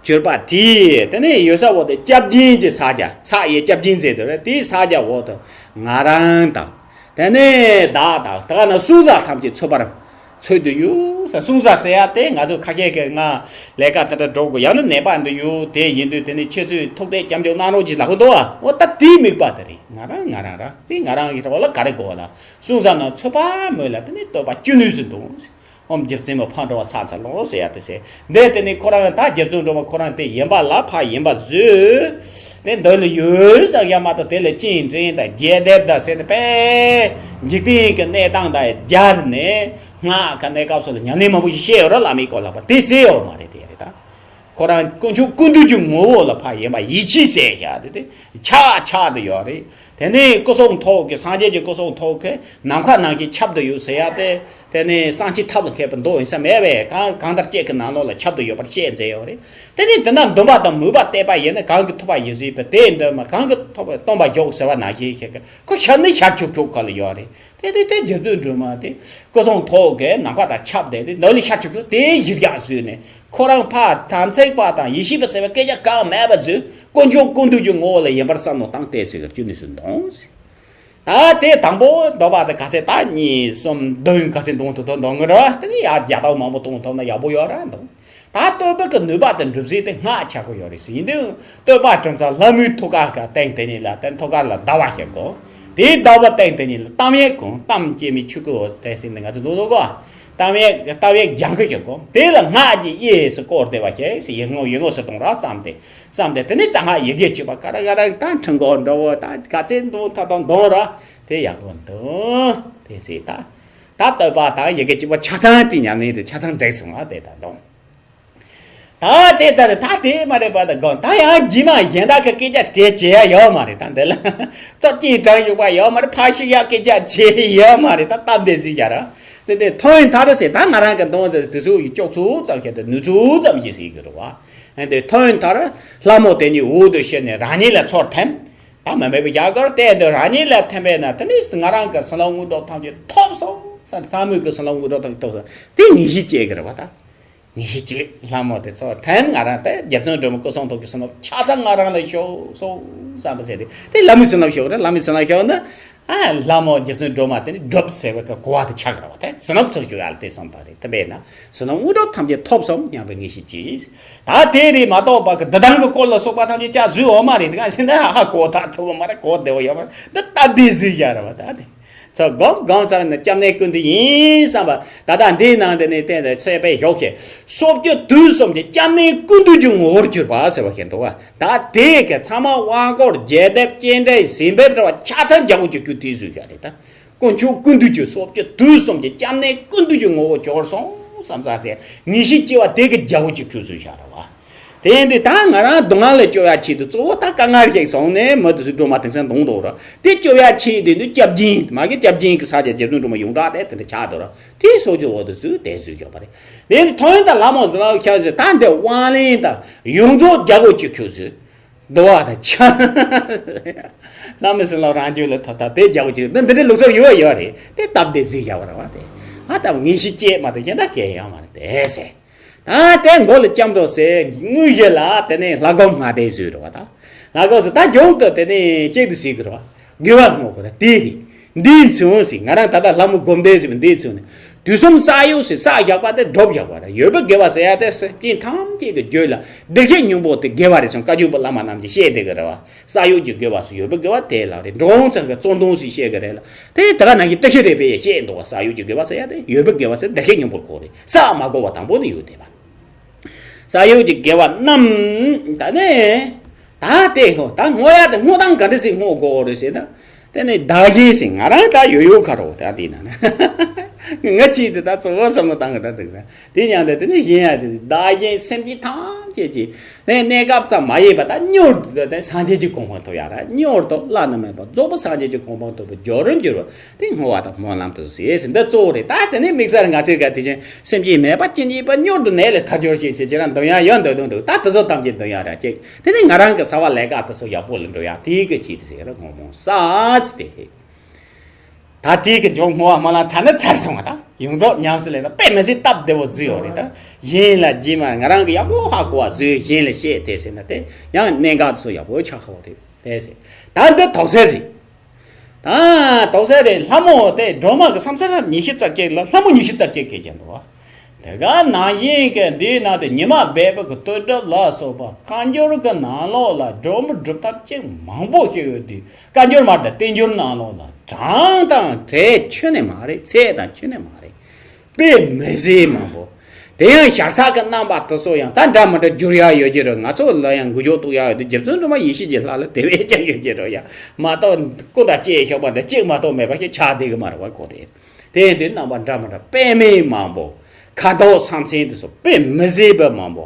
གྱུར་པ་དེས་དེ་ནས་ཡོད་ས་འོ་དེ་སྐྱབས་སྦྱིན་གྱི་ས་ཆ་ས་ཡི་སྐྱབས་སྦྱིན་ཟེར་དེ་རེད། དེའི་ས་ཆ་འོ་དེ་ང་རང་དང་དེ་ནས་བདག་དང་ད་ག་ན་སྲུང་བཟའ་ཐམས་ཅད་འཚོ་བར་འཚོལ་དུ་ཡོད་ས། སྲུང་བཟའ་ཟེར་ཡ་དེ་ང་ཚོ་ཁ་ཤས་ཀྱིས་ང་ལས་ཀ་དེ་འདྲ་འགྲོ་དགོས་ཡང་ན་ནད་པ་འདི་ཡོད་དེ་ཡིན་དུས་དེ་ནས་ཁྱེད་ཚོས་ཐུགས་གཏད་སྐྱབས་འཇུག་གནང་རོགས་གྱིས་ལབ་ཀྱི་འདུག་བ། འོ་ད་དེའི་དམིགས་པ་དེ་རེད། ང་རང་ང་རང་ར་དེ་ང་རང་གི་རོགས་ལ་ག་རེ་དགོས་ལ་སྲུང་བཟའ་ན་འཚོ་བ་མོས་ལ་དེ་ནས་བསྟོད་པ་ཅི་ནུས་སུ་འདུག་ཨོཾ་རྗེ་བཙུན་མ་ཕ་འགྲོ་བ་ས་ཚ་ལོ་ཟེར་ཡ་དེ་ཟེར། འདས་དེ་ནས་ཁོ་རང་ད་རྗེ་བཙུན་སྒྲོལ་མ་ཁོ་རང་དེ་ཡིན་པ་ལ་ཕ་ཡིན་པ་བཟོས། དེ་འདོད་ལ་ཡོད་ཟེར་ཡ་མ་གཏོགས་དེ་ལ་ཅི་འདྲེན་དང་རྒྱས་འདེབས་དང་ཟེར་ནས་པས་འཇིག་རྟེན་གྱི་གནས་སྟངས་དང་སྦྱར་ནས་སྔགས་ཀྱི་གནས་སྐབས་སུ་ལ་ཉམས་ལེན་མང་པོ་ཞིག་བཤད་ཡོད་ར། བླ་མའི་སྐོར་ལ་པ་དེ་ཟེར་ཡོད་མ་རེད། དེ་རེད་ད། ཁོ་རང་དཀོན་མཆོག་ཀུན་འདུས་ཀྱི་ངོ་བོ་ལ་ཕ་ཡིན་པ་ཡིད་ཆེས་བྱས་བཞག་དེ་དེ་ཆགས་ཆགས་དུ་ཡོད་རེད། དེ་ནས་སྐུ་གསུང་ཐུགས་ཀྱི་སངས་རྒྱས་ཀྱི་སྐུ་གསུང་ཐུགས་ཀྱི་ནམ་མཁའ་ནང་བཞིན་ཁྱབ་ཏུ་ཡོད་ཟེར་ཡ་དེ། དེ་ནས་གསང་ཆེན་ཐབས་ལ་མཁས་པའི་མདོ་ཡིན་ས་མེད་པས་གང་གང་ལྟར་ཅིག་གི་ནང་ལོགས་ལ་ཁྱབ་ཏུ་ཡོད་པར་བཤད་མཛད་ཡོད་རེད། དེ་ནས་དེ་ན་འདུན་པ་དང་མོས་པ་གཏད་པ་ཡིན་ན་གང་གི་ཐོབ་པ་ཡིན་ཟེར་བས་དེ་འདོན་མ་གང་གི་ཐོབ་པ་སྟོན་པ་ཞོག་ཟེར་བ་ནང་བཞིན་ཞིག་གི་ཁོ་ཤར་ནི་ཤར་ཆུག་ཆུག་ག་ལ་ཡོད་རེད། དེ་དེ་དེ་རྗེ་བཙུན་སྒྲོལ་མ་དེ་སྐུ་གསུང་ཐུགས་ཀྱི་ནམ་མཁའ་དང་ཁྱབ་བསྡད་དེ་འདོད་ལ་ཤར་ཆུག་ཆུག་དེ་གཞིར་བཞག་བཟོས་ནས། ཁོ་རང་ཕ་དམ་ཚིག་པ་དང་ཡེ་ཤེས་པ་ཟེར་བའི་སྐད་ཆ་གང་མེད་པ་ཚོས་དཀོན་མཆོག་ཀུན་འདུས་ཀྱི་ངོ་བོ་ལ་ཡིན་པར་བསམ་བློ་བཏང་སྟེ་ཟེར་གྱི་ཅི་ནུས་སུ་འདོང་ཟེར། ད་དེ་དང་པོ་འདོད་པ་དེ་ག་ཚད་ད་གཉིས་གསུམ་བདུན་ག་ཚད་འདོང་ཐུབ་ཐུབ་འདོང་གི་རེད་བ། དེ་ནས་ཡར་བརྒྱ་ཐམ་མང་པོ་གཏོང་ཐུབ་ན་ཡག་པོ་ཡོད་ར་འདོང་། ད་བསྟོད་པ་གི་ནུས་པ་དང་གྲུབ་ཚུལ་དེ་སྔགས་ཆགས་ཀྱི་ཡོད་རེད་ཟེར། ཡིན་དུས་བསྟོད་པ་གྲུབ་ཚུལ་ལྷ་མོའི་ཐུགས་ཀར་ག་སྟེང་དེ་ཉིད་ལ་དེ་ཐུགས་ཀར་ལ་ཟླ་བ་ཞིག་དགོས། དེའི་ཟླ་བ་སྟེང་དེ་ཉིད་ལ་གཏམ་ཡིག་གོ། གཏམ་སྐྱེ་མེད་ཆོས་སྐུ་འོད་དེ་ཟེར་ནས་ང་ཚོ་འདུག་འདུག་གོ། གཏམ་ཡིག་གཏམ་ཡིག་ལྗང་ཁུ་ཞིག་གོ། དེ་ལ་སྔགས་ཀྱི་དབྱེ་སུ་བསྐོར་བསྡད་པ་ཞིག་ཟེར། ཡིག་ངོ་ཡིག་ངོ་སུ་གཏོང་ར་བརྩམས་ཏེ། བསམ་སྟེ་དེ་ནས་རྩ་སྔགས་ཡི་གེ་གཅིག་པ་ཀ་ར་ཀ་ར་ད་འཕྲིན་སྐོར་འདྲ་བོ་ད་ག་ཚད་འདུག་ད་དང་འདོན་ར། དེ་ཡག་པོ་འདུག་དེ་ཟེར། ད་ད་བསྟོད་པ་དང་ཡི་གེ་གཅིག་པ་ཆ་ཚང་དེ་ཉམས་ལེན་དེ་ཆ་ཚང་འགྲིག་སོང་ང་དེ་ད་འདོན། ད་དེ་ད་ད་དེ་མ་རེད་པ། ད་དགོངས་ད་ཡང་རྗེས་མ་གཞན་དག་གི་སྐད་ཆ་དེ་བྱེད་ཡ་ཡོད་མ་རེད། ད་འདི་ལ་ཚབ་ཅིང་དྲང་ཡོད་པ་ཡོད་མ་རེད། ཕ་ཤི་ཡ་སྐད་ཆ་བྱེད་ཡོད་མ་རེད། ད་སྟབས་བདེ་ཟིག་ཡ་ར། དེ་དེ་ཐོན་ཐ་ར་ཟེར། ད་ང་རང་གི་འདོན་ཟེར་དེ་ཚོ་ཡི་ལྕོགས་ཚོ་ཙམ་བཤད་དེ་ནུས་ཚོ་ཙམ་ཞིག་ཟེར་གི་རེད་བ། དེ་ཐོན་ཐ་ར་ལྷ་མོ་དེ་ཉིད་འོག་ཏུ་ཤེས་ནས་རང་ཉིད་ལ་ཚུར་ཐིམ། ད་མ་འབད་པའི་རྒྱ་གར་བལྟས་འདི་རང་ཉིད་ལ་ཐིམ་པས་ན་དེ་ནི་ང་རང་གི་བསོད་ནམས་དངོས་གྲུབ་ཐམས་ཅད་ཐོབ་སོང་ས། ལྷ་མོ་གི་བསོད་ནམས་དངོས་གྲུབ་ཐམས་ཅད་ཐོབ་སོང་། དེ་ངེས་ཤེས་སྐྱེ་གི་རེད་བ། ད་ངེས་ཤེས་སྐྱེ། ལྷ་མོ་དེ་ཚོ་ཐིམ། ང་རང་དེ་རྗེ་བཙུན་སྒྲོལ་མ་སྐུ་གསུང་ཐུགས་ཀྱི་བསོད་ནམས་ཆ་ཚང་ང་རང་ལ་ཤོག་སོང་བསམ་པ་ཟེར་ཏེ། དེ་ལྷ་མོའི་བསོད་ནམས་ཤོག་རེད། ལྷ་མོའི་བསོད་ནམས་ཤོག་ན། ཨ་ལྷ་མོ་རྗེ་བཙུན་སྒྲོལ་མ་དེ་ནི་སྒྲུབ་ཟེར་བའི་གི་གོ་བ་དེ་ཆགས་ཀྱི་རེད་བ། དེ་བསོད་ནམས་ཚུར་ཞུགས་ཡ་ལ་དེ་བསམ་པ་རེད། དེ་བས་ན་བསོད་ནམས་དངོས་གྲུབ་ཐམས་ཅད་ཐོབ་སོང་སྙམ་པའི་ངེས་ཤེས་སྐྱེས། ད་དེ་རེད་མ་གཏོགས་པ་གི་འདི་དང་གི་སྐོར་ལ་སོགས་པ་ཐམས་ཅད་ཅག་བཟོས་འོ་མ་རེད། དེ་ག་ཤེས་ན་ཧ་ཧ་གོ་ཐག་ཐུབ་པ་མ་རེད། གོ་བདེ་བ་ཡོད་མ་རེད། འདི་སྟབས་བདེ་བཟོས་ཡ་རེད་བ། ད་དེ་ཚོ་སྒོམ་སྒོམ་ཚར་ནས་སྐྱབས་གནས་ཀུན་འདུས་ཡིན་བསམ་པ། ད་ལྟ་འདིའི་ནང་དེ་ནས་བསྟན་ཏེ་ཚོད་དཔེ་ཞོག་ཤེས། སོ་བརྒྱད་དུས་གསུམ་གྱི་སྐྱབས་གནས་ཀུན་འདུས་ཀྱི་ངོ་བོར་གྱུར་པ་ཟེར་བ་ཞིག་འདུག་བ། ད་དེ་གི་ཚང་མ་དབང་བསྐུར་རྒྱས་འདེབས་སྤྱན་འདྲེན་ཟིན་འབེབས་འདྲ་བ་ཆ་ཚང་རྒྱལ་པོ་གཅིག་གྱུར་དེ་བཟོས་བཞག་རེད་ད། དཀོན་མཆོག་ཀུན་འདུས་ཀྱི་སོ་བརྒྱད་དུས་གསུམ་གྱི་སྐྱབས་གནས་ཀུན་འདུས་ཀྱི་ངོ་བོ་གྱུར་སོང་བསམ་ས་ཟེར་ངེས་ཤེས་སྐྱེ་བ་དེ་གི་རྒྱལ་པོ་གཅིག་གྱུར་བཟོས་བཞག་རེད་བ། དེ་ཡིན་དུས་ད་ང་རང་སྡུག་བསྔལ་ལས་སྐྱོབ་ཡ་ཆེད་དུ་གཙོ་བོ་ད་དཀའ་ངལ་ཞིག་སོང་ནས་མི་དེ་ཚོའི་སྒྲོལ་མ་དེང་སང་འདོང་འདོང་ར། དེ་སྐྱོབ་ཡ་ཆེད་དུ་འདི་སྐྱབས་སྦྱིན་མ་གི་སྐྱབས་སྦྱིན་གྱི་ས་ཆ་རྗེ་བཙུན་སྒྲོལ་མ་ཡོངས་གྲགས་དེ་དེ་འདྲ་ཆགས་འདུག་ར། དེའི་སོ་ཅོག་འོག་ཏུ་ཚུར་དེ་བཟོས་ཆོག་པ་རེད། དེ་ནི་ཐོན་དང་ལྷ་མོ་ཟེར་ལ་ཤར་ཟེར། ད་འདི་དབང་ལེན་དང་ཡོངས་རྫོགས་རྒྱལ་པོ་གཅིག་གྱུར་ཟེར། འདུལ་བ་དང་ཆ། ལྷ་མོ་ཟེར་ལ་རང་རྒྱུད་ལ་ཐོབ་ཐབས་དེ་རྒྱལ་པོ་གཅིག་འདི་འདི་འདྲའི་ལུགས་སྲོལ་ཡོད་ཡོད་རེད། དེ་སྟབས་བདེ་ཟིག་བཞག་པ་རེད་བ། དེ་ང་ལྟ་བུ་ངེས་ཤེས་སྐྱེས་མ་གཏོགས་གཞན་དག་གལ་ཡོད་མ་རེད་དེ་ཟེར། ད་དེ་མགོ་ལ་ལྕམ་དྲོ་ཟེར། དངོས་གཞི་ལ་དེ་ནས་ལྷ་སྒོམ་ལྔ་སྡེ་བཟོས་རེད་བ། ད་ལྷ་སྒོམ་ཟེར་ད་མགྱོགས་དུ་དེ་ནས་གཅིག་ཏུ་ཟེར་གི་རེད་བ། དགེ་བ་བསྔོ་དགོས་རེད། དེ་རེད། འདིའི་མཚོན་ཟེར། ང་རང་ད་ལྟ་ལྷ་མོ་སྒོམ་སྡེ་ཟེར་བ་འདིའི་མཚོན་ནས། དུས་གསུམ་ས་ཡོད་ཟེར། ས་བཞག་པ་དེ་སྒྲུབ་བཞག་པ་རེད། ཡོད་པའི་དགེ་བ་ཟེར་ཡ་དེ་སེམས་ཅན་ཐམས་ཅད་ཀྱི་རྒྱུད་ལ་བདེ་གཤེགས་སྙིང་པོ་དེ་དགེ་བ་རེད་ཟེར་བཀའ་བརྒྱུད་པ་བླ་མ་རྣམས་ཀྱིས་བཤད་བསྡད་ཀྱི་རེད་བ། ས་ཡོད་ཀྱི་དགེ་བ་ཟེར་ཡོད་པའི་དགེ་བ་དེ་ལ་རེད། འགྲོ་འོང་ཚང་གི་བརྩོན་དུང་ཟེར་བཤད་ཀྱི་རེད་ལ། དེ་ད་ག་ནང་བཞིན་བདེ་གཤེགས་རེད་པས་བཤད་འདུག་བ། ས་ཡོད་ཀྱི་དགེ་བ་ཟེར་ཡ་དེ་ཡོད་པའི་དགེ་བ་ཟེར་བདེ་གཤེགས་སྙིང་པོར་གོ་རེད། ས་མ་གོ་བ་དང་པོ་ནི་ཡོད་དེ་བ། ས་ཡོད་ཀྱི་དགེ་བ་རྣམས་ད་ནས་ད་དེ་ཧོ་ད་བསྔོ་ཡ་དེ་བསྔོ་སྟངས་ག་འདྲ་ཞིག་བསྔོ་དགོས་རེད་ཟེར་ན། དེ་ནས་བདག་གིས་ཟེར། ང་རང་ད་ཡོད་ཡོད་ཁ་རོ་ད་དེ་ན་ན། ང་ཅིག་དེ་ད་གཙོ་བོ་བསམ་བློ་བཏང་གི་ད་འདུག་ས། དེ་ཡང་དེ་དེ་ནི་གཞན་ཡང་དེ་བདག་གཞན་སེམས་ཅན་ཐམས་ཅད་ཀྱི་ནས་གནས་སྐབས་ཙམ་མ་ཡིན་པ་ད་མྱུར་དུ་དེ་སངས་རྒྱས་ཀྱི་གོ་འཕང་ཐོབ་ཡ་ར། མྱུར་དུ་བླ་ན་མེད་པ་རྫོགས་པའི་སངས་རྒྱས་ཀྱི་གོ་འཕང་ཐོབ་པའི་རྒྱུར་འགྱུར་བ་དེ་བསྔོ་བ་དང་སྨོན་ལམ་དུ་ཟེར་ཟིན་འདི་གཙོ་བོ་རེད། ད་དེ་ནི་དམིགས་བསལ་ང་ཚོའི་ག་དེ་བཞིན་སེམས་ཅན་མེད་པ་ཅི་ཉིད་པ་མྱུར་དུ་ནད་ལས་ཐར་གྱུར་ཞེས་ཞེས་ཁྱེད་རང་འདོན་ཡ་ཡོད་འདོད་དོན་འདུག་ད་དེ་ཚོ་ཐམས་ཅད་འདོན་ཡ་ར་ཅིག་དེ་ནི་ང་རང་གི་བྱ་བ་ལས་ཀ་དེ་ཚོ་ཡག་པོ་ལ་འགྲོ་ཡ་དེའི་གི་ཆེད་དུ་ཟེར་ར་བསྔོ་སྨོན་ས་ཟེར་དེ་ཧེ། ད་དེའི་གི་མཇུག་བསྔོ་བ་སྨོན་ལམ་ཚར་ན་ཚར་སོང་བ་དང་ཡོངས་རྫོགས་ཉམས་སུ་ལེན་ན་དཔེ་མི་སྲིད་སྟབས་བདེ་བོ་བཟོས་ཡོད་རེད། ད་གཞན་ལ་རྗེས་མ་ང་རང་གི་ཡག་པོ་ཧ་གོ་བ་བཟོས་གཞན་ལ་བཤད་དེ་ཟེར་ན་དེ་ཡང་གནད་འགག་ཚོ་ཡག་པོ་ཆགས་ཁག་པོ་རེད་དེ་ཟེར། ད་འདི་དོགས་སེལ་རེད། ད་དོགས་སེལ་རེད། ལྷ་མོ་དེ་སྒྲོལ་མ་གི་བསམ་ཚུལ་ཉི་ཤུ་རྩ་བརྒྱད་ལ་ལྷ་མོ་ཉི་ཤུ་རྩ་བརྒྱད་སྐད་ཀྱི་འདུག་བ། དེ་ག་ནང་བཞིན་གྱི་འདིའི་ནང་དུ་ཉི་མ་སྦས་པའི་གི་བསྟོད་སྒྲུབ་ལ་སོགས་པ་བཀའ་འགྱུར་གྱི་ནང་ལོགས་ལ་སྒྲོལ་མ་སྒྲུབ་ཐབས་ཅིག་མང་པོ་ཞིག་ཡོད་དུས། བཀའ་འགྱུར་མ་རེད་ད། བསྟན་འགྱུར་ནང་ལོགས་ལ་གྲངས་དང་བྲལ་ཁྱོན་ནས་མ་རེད། ཚད་དང་ཁྱོན་ནས་མ་རེད། དཔེ་མི་སྲིད་མང་པོ། དེ་ཡང་ཞར་ཟག་གི་རྣམ་པ་དེ་ཚོ་ཡང་ད་འདྲ་མི་འདྲ་བསྒྱུར་ཡག་ཡོད་ཀྱི་རེད། ང་ཚོ་ལ་ཡང་འགུལ་སྐྱོད་གཏོང་ཡག་ཡོད་དུས་རྗེ་བཙུན་སྒྲོལ་མ་ཡེ་ཤེས་ཀྱི་ལྷ་ལ་དེ་བས་ཀྱང་ཡོད་ཀྱི་རེད་ཡ། མ་གཏོགས་སྐུ་འདྲ་བཅས་ཤོག་པ་འདྲ་གཅིག་མ་གཏོགས་མེད་པ་ཞིག་ཆགས་བསྡད་ཀྱི་མ་རེད་བ་ཁོ་དེ། དེ་ཡིན་དུས་རྣམ་པ་འདྲ་མི་འདྲ་དཔེ་མེད་མང་པོ། ཁ་དོག་ས་མཚན་དེ་ཚོ་དཔེ་མི་སྲིད་པ་མང་པོ།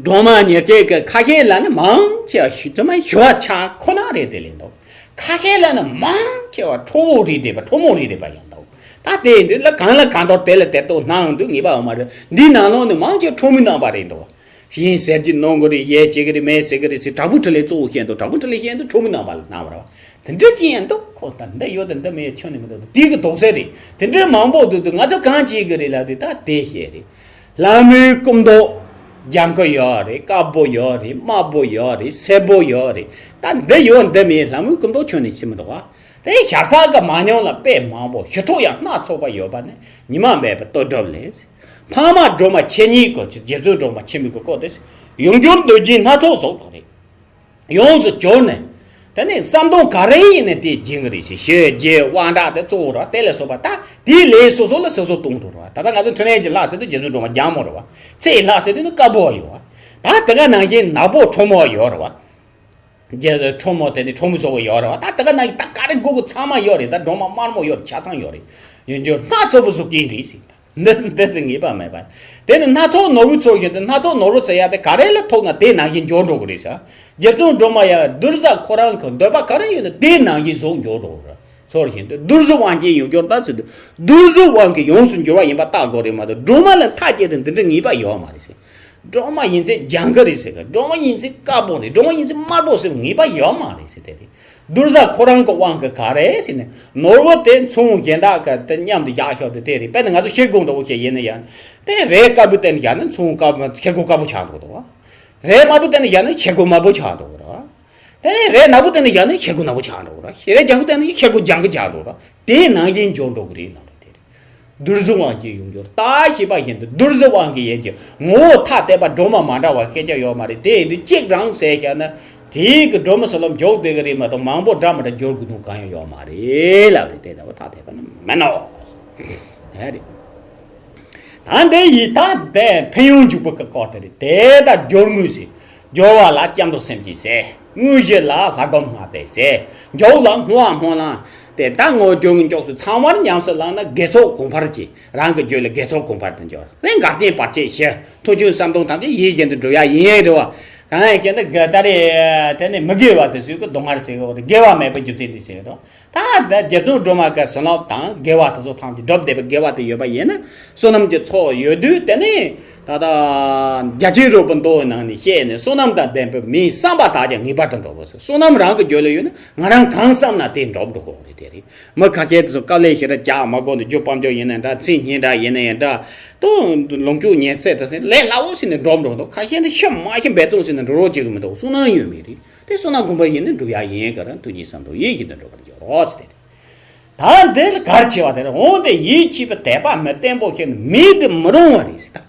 སྒྲོལ་མ་ཉེར་གཅིག་གི་ཁ་ཤས་ལ་ནི་མང་ཆེ་བ་ཞུ་དུ་མ་ཞུ་བ་ཆ་ཁོ་ན་རེད་དེ་ལས་འདུག་ཁ་ཤས་ལ་ནི་མང་ཆེ་བ་ཁྲོ་བོ་རིགས་བསྡུས་པ་ཁྲོ་མོ་རིགས་བསྡུས་པ་ཡང་འདུག་ད་དེ་ཡིན་དུས་ལ་གང་ལ་གང་འདོར་དེ་ལ་དེ་ལྟོ་སྣང་འདུག་ངེས་པ་ཡོད་མ་རེད། འདིའི་ནང་ལོགས་ནི་མང་ཆེ་ཁྲོ་མོའི་རྣམ་པ་རེད་འདུག་གཞན་ཟེར་གྱི་གནང་གི་རེད། ཡས་བྱེད་ཀྱི་རེད། མེད་ཟེར་གྱི་རེད་ཟེར་དྲག་པོ་ཁྲི་ལས་གཙོ་བོ་བཤད་འདུག་དྲག་པོ་ཁྲི་ལས་བཤད་འདུག་ཁྲོ་མོའི་རྣམ་པ་ལ་སྣང་བ་རེད་བ། དེ་འདྲ་ཅི་ཡང་འདུག་ཁོ་ད་འདི་ཡོད་དེ་འདི་མེད་ཁྱོན་ནས་མི་འདུག་དེ་གི་དོགས་སེལ་རེད། དེ་འདྲའི་མང་པོ་འདུག་འདུག་ང་ཚོ་གང་བྱེད་ཀྱི་རེད་ལབ་དུས་ད་དེ་བཤད་རེད། ལྷ་མོའི་སྐུ་མདོག་ལྗང་ཁུ་ཡོད་རེད། དཀར་པོ་ཡོད་རེད། དམར་པོ་ཡོད་རེད། སེར་པོ་ཡོད་རེད། ད་འདི་ཡོད་འདི་མེད་ལྷ་མོའི་སྐུ་མདོག་ཁྱོན་ནས་ཕྱེ་མི་འདུག་བ། དེ་ཞར་ཟག་གི་མ་ཉམས་ལ་དཔེ་མང་པོ། ཞི་ཁྲོ་ཡང་སྣ་ཚོགས་པ་ཡོད་པ་ནི་ཉི་མ་སྦས་པའི་བསྟོད་སྒྲུབ་ལས། འཕགས་མ་སྒྲོལ་མ་ཁྱེད་ཉིད་ཀྱི་རྗེ་བཙུན་སྒྲོལ་མ་ཁྱེད་མིག་གི་སྐོར་དེ་ཡོངས་གྱུར་འདོད་ཀྱི་སྣ་ཚོགས་གཟུགས་དང་རེད། ཡོངས་སུ་གྱུར་ནས། དེ་ནས་བསམ་དོན་ག་རེ་ཡིན་ནས་དེ་སྦྱིན་གྱི་རེད་ཞེས་ཞུ་རྒྱུའི་དབང་དྲག་དེ་གཙོ་བོ་རེད། དེ་ལས་བཟོ་བ་ད་དེའི་ལས་སོ་སོ་ལ་སོ་སོ་གཏོང་འགྲོ་རེད་བ། ད་ལྟ་ང་ཚོ་འཕྲིན་ལས་ཀྱི་ལྷ་ཟེར་དུས་རྗེ་བཙུན་སྒྲོལ་མ་ལྗང་མོ་རེད་བ། ཚེ་ཡི་ལྷ་ཟེར་དུས་ནི་དཀར་པོ་བ་ཡོད་བ། ད་དེ་ག་ནང་བཞིན་ནག་པོ་ཁྲོ་མོ་བ་ཡོད་རེད་བ། རྗེ་ཁྲོ་མོ་དེ་ནི་ཁྲོ་མོ་བཟོ་བ་ཡོད་རེད་བ། ད་དེ་ག་ནང་བཞིན་ད་ག་རེ་དགོས་དགོས་ཚང་མ་ཡོད་རེད། ད་སྒྲོལ་མ་དམར་མོ་ཡོད་རེད། ཆ་ཚང་ཡོད་རེད། ཡོངས་གྱུར་སྣ་ཚོགས་པ་གཟུགས་ཅན་རེད་ཟེར། འདི་འདི་ཚོ་ངེས་པ་མེད་པ། དེ་ནི་སྣ་ཚོགས་ནོར་བུ་ཚོར་བཞིན་དུ་སྣ་ཚོགས་ནོར་བུ་ཟེར་ཡ་དེ་ག་རེ་ལ་ཐུག་ན་དེ་ནང་བཞིན་འབྱོར་འགྲོ་གི་རེད་ཟེར། རྗེ་བཙུན་སྒྲོལ་མ་ཡང་གདུལ་བྱ་ཁོ་རང་གི་འདོད་པ་ག་རེ་ཡོད་ན་དེ་ནང་བཞིན་གཟུགས་འབྱོར་འགྲོ་གི་རེད། ཚོར་བཞིན་དུ་གདུལ་བྱ་དབང་ཆེན་ཡོངས་གྱུར་ད་ཟེར་དུས་གདུལ་བྱ་དབང་གིས་ཡོངས་སུ་འགྱུར་བ་ཡིན་པ་བརྟག་དགོས་རེད་མ་གཏོགས་སྒྲོལ་མ་ལ་མཐའ་བཅད་དེ་འདི་འདྲ་ངེས་པ་ཡོད་མ་རེད་ཟེར། སྒྲོལ་མ་ཡིན་ཚེ་ལྗང་ཁུ་རེད་ཟེར་གི། སྒྲོལ་མ་ཡིན་ཚེ་དཀར་པོ་རེད། སྒྲོལ་མ་ཡིན་ཚེ་དམར་པོ་ཟེར་ངེས་པ་ཡོད་མ་རེད་ཟེར་དེ་རེད། གདུལ་བྱ་ཁོ་རང་གི་དབང་གིས་ག་རེ་ཟེར་ནས་ནོར་བུ་དེ་མཚོན་གཞན་དག་གི་དེ་མཉམ་དུ་བཞག་ཤོག་དེ་དེ་རེད། དཔེར་ན་ང་ཚོ་ཤེལ་སྒོ་འདྲ་བོ་ཞིག་ཡིན་ན་ཡང་དེ་རས་དཀར་པོའི་སྟེང་ནས་བཞག་ན་མཚོན་དཀར་པོ་ཤེལ་སྒོ་དཀར་པོ་ཆགས་འགྲོ་གི་འདུག་བ། རས་དམར་པོའི་སྟེང་ནས་བཞག་ན་ཤེལ་སྒོ་དམར་པོ་ཆགས་འགྲོ་གི་རེད་བ། དེ་ནས་རས་ནག་པོའི་སྟེང་ནས་བཞག་ན་ཤེལ་སྒོ་ནག་པོ་ཆགས་འགྲོ་གི་རེད་བ། རས་ལྗང་གུའི་སྟེང་ནས་ཤེལ་སྒོ་ལྗང་གུ་ཆགས་འགྲོ་གི་རེད་བ། དེ་ནང་བཞིན་འབྱོར་འགྲོ་གི་རེད་ལབ་འགྲོ་དེ་རེད། གདུལ་བྱ་དབང་གིས་ཡོངས་གྱུར་ད་ཞེས་པ་བཞིན་དུ་གདུལ་བྱ་དབང་གིས་ཡིན་གྱི་ངོ་བོ་ཐ་དད་པ་སྒྲོལ་མ་མ་འདྲ་བ་སྐད་ཆ་ཡོད་མ་རེད། དེ་ཡིན་དུས་གཅིག་རང་ཟེར་བཞག་ན་དེའི་གི་སྒྲོལ་མ་ཟེར་ལམ་འཇོག་བསྡད་གི་རེད་མ་གཏོགས་མང་པོ་འདྲ་མི་འདྲ་འབྱོར་དགོས་དོན་གང་ཡང་ཡོད་མ་རེད་ལབ་རེད། དེ་ལྟ་བུ་ཐ་དད་པ་ནི་མིན་ནོ། དེ་རེད། ད་འདི་ཡི་ད་དེ་ཕན་ཡོན་འཇུག་པ་གི་སྐོར་དེ་རེད། དེ་ལྟར་སྦྱོར་དངོས་ཟེར། སྦྱོར་བ་ལ་སྐྱབས་འགྲོ་སེམས་བསྐྱེད་ཟེར། དངོས་གཞི་ལ་ལྷ་སྒོམ་སྔགས་བཟླས་ཟེར། མཇུག་ལ་བསྔོ་བ་སྨོན་ལམ། དེ་ལྟར་བསྔོ་སྦྱོར་དངོས་མཆོག་ཚོ་ཚང་མར་ཉམས་སུ་བླངས་ན་དགེ་ཚོགས་གོང་འཕེལ་གྱི་རང་གི་རྒྱུད་ལ་དགེ་ཚོགས་གོང་འཕེལ་དུ་འགྱུར། དེ་འགག་རྐྱེན་བར་ཆད་ཞི། མཐོང་ཆོས་བསམ་གཏན་ཐམས་ཅད་ཡིད་བཞིན་དུ་འགྲུབ་ཡ་ཡིན་ཡིན་རེད་བ། གང་ཡིན་ཞེ་ན་དགེ་ད་རེ་དེ་ནི་མི་དགེ་བ་དེ་ཚོའི་གི་སྡུག་བསྔལ་ཟེར་གི་འོ་དེ་དགེ་བ་མེད་པའི་རྒྱུ་མཚན་དེ་ཟེར་རོ། ད་ལྟ་རྗེ་བཙུན་སྒྲོལ་མ་གི་བྱིན་རླབས་དང་དགེ་བ་དེ་ཚོ་ཐམས་ཅད་སྒྲུབ་བསྡད་པའི་དགེ་བ་དེ་ཡོད་པ་ཡིན་ན་བསོད་ནམས་ཀྱི་ཚོགས་ཡོད་དུས་དེ་ནི་ད་ལྟ་རྒྱ་ཆེན་རོལ་པའི་མདོའི་ནང་ནས་བཤད་ནས་བསོད་ནམས་དང་ལྡན་པའི་མིའི་བསམ་པ་དག་ཀྱང་ངེས་པར་དུ་འགྲུབ་པ་ཟེར། བསོད་ནམས་རང་གི་རྒྱུད་ལ་ཡོད་ན་ང་རང་གང་བསམ་ན་དེ་འགྲུབ་འགྲོ་གི་རེད། དེ་རེད། མི་ཁ་ཤས་དེ་ཚོ་དཀའ་ལས་ཞེ་དྲག་རྒྱག་མ་དགོས་ནས་རྒྱུ་སྤང་རྒྱུ་ཡིན་ན་འདྲ། མཚན་སྙན་གྲགས་ཡིན་ན་ཡང་འདྲ། དུ་ལོངས་སྤྱོད་ཉལ་སྲིད་དེ་ཚོ་ལས་སླ་བོ་ཟེར་ནས་འགྲུབ་འགྲོ་གི་འདུག་ཁ་ཤས་ནི་ཤི་མ་ཤི་འབད་བརྩོན་ཟེར་ནས་འགྲོ་རོགས་བྱེད་གི་མི་འདུག་བསོད་ནམས་ཡོད་མེད་རེད། དེ་བསོད་ནམས་གོང་འཕེལ་ཡིན་ན་འགྲུབ་ཡ་ཡིན་ག་ར་ཐུགས་རྗེ་བསམ་དོན་ཡིད་བཞིན་དུ་འགྲུབ་པར་འགྱུར་རོ་ཟེར་ཏེ། ད་འདི་ལ་གར་ཆེ་བ་དེ་རེད། འོན་ཏེ་ཡིད་ཆེས་པའི་དད་པ་མི་བརྟན་པོ་ཞིག་ནི་མེད་དུ་མི་རུང་བ་རེད་ཟེར་ད།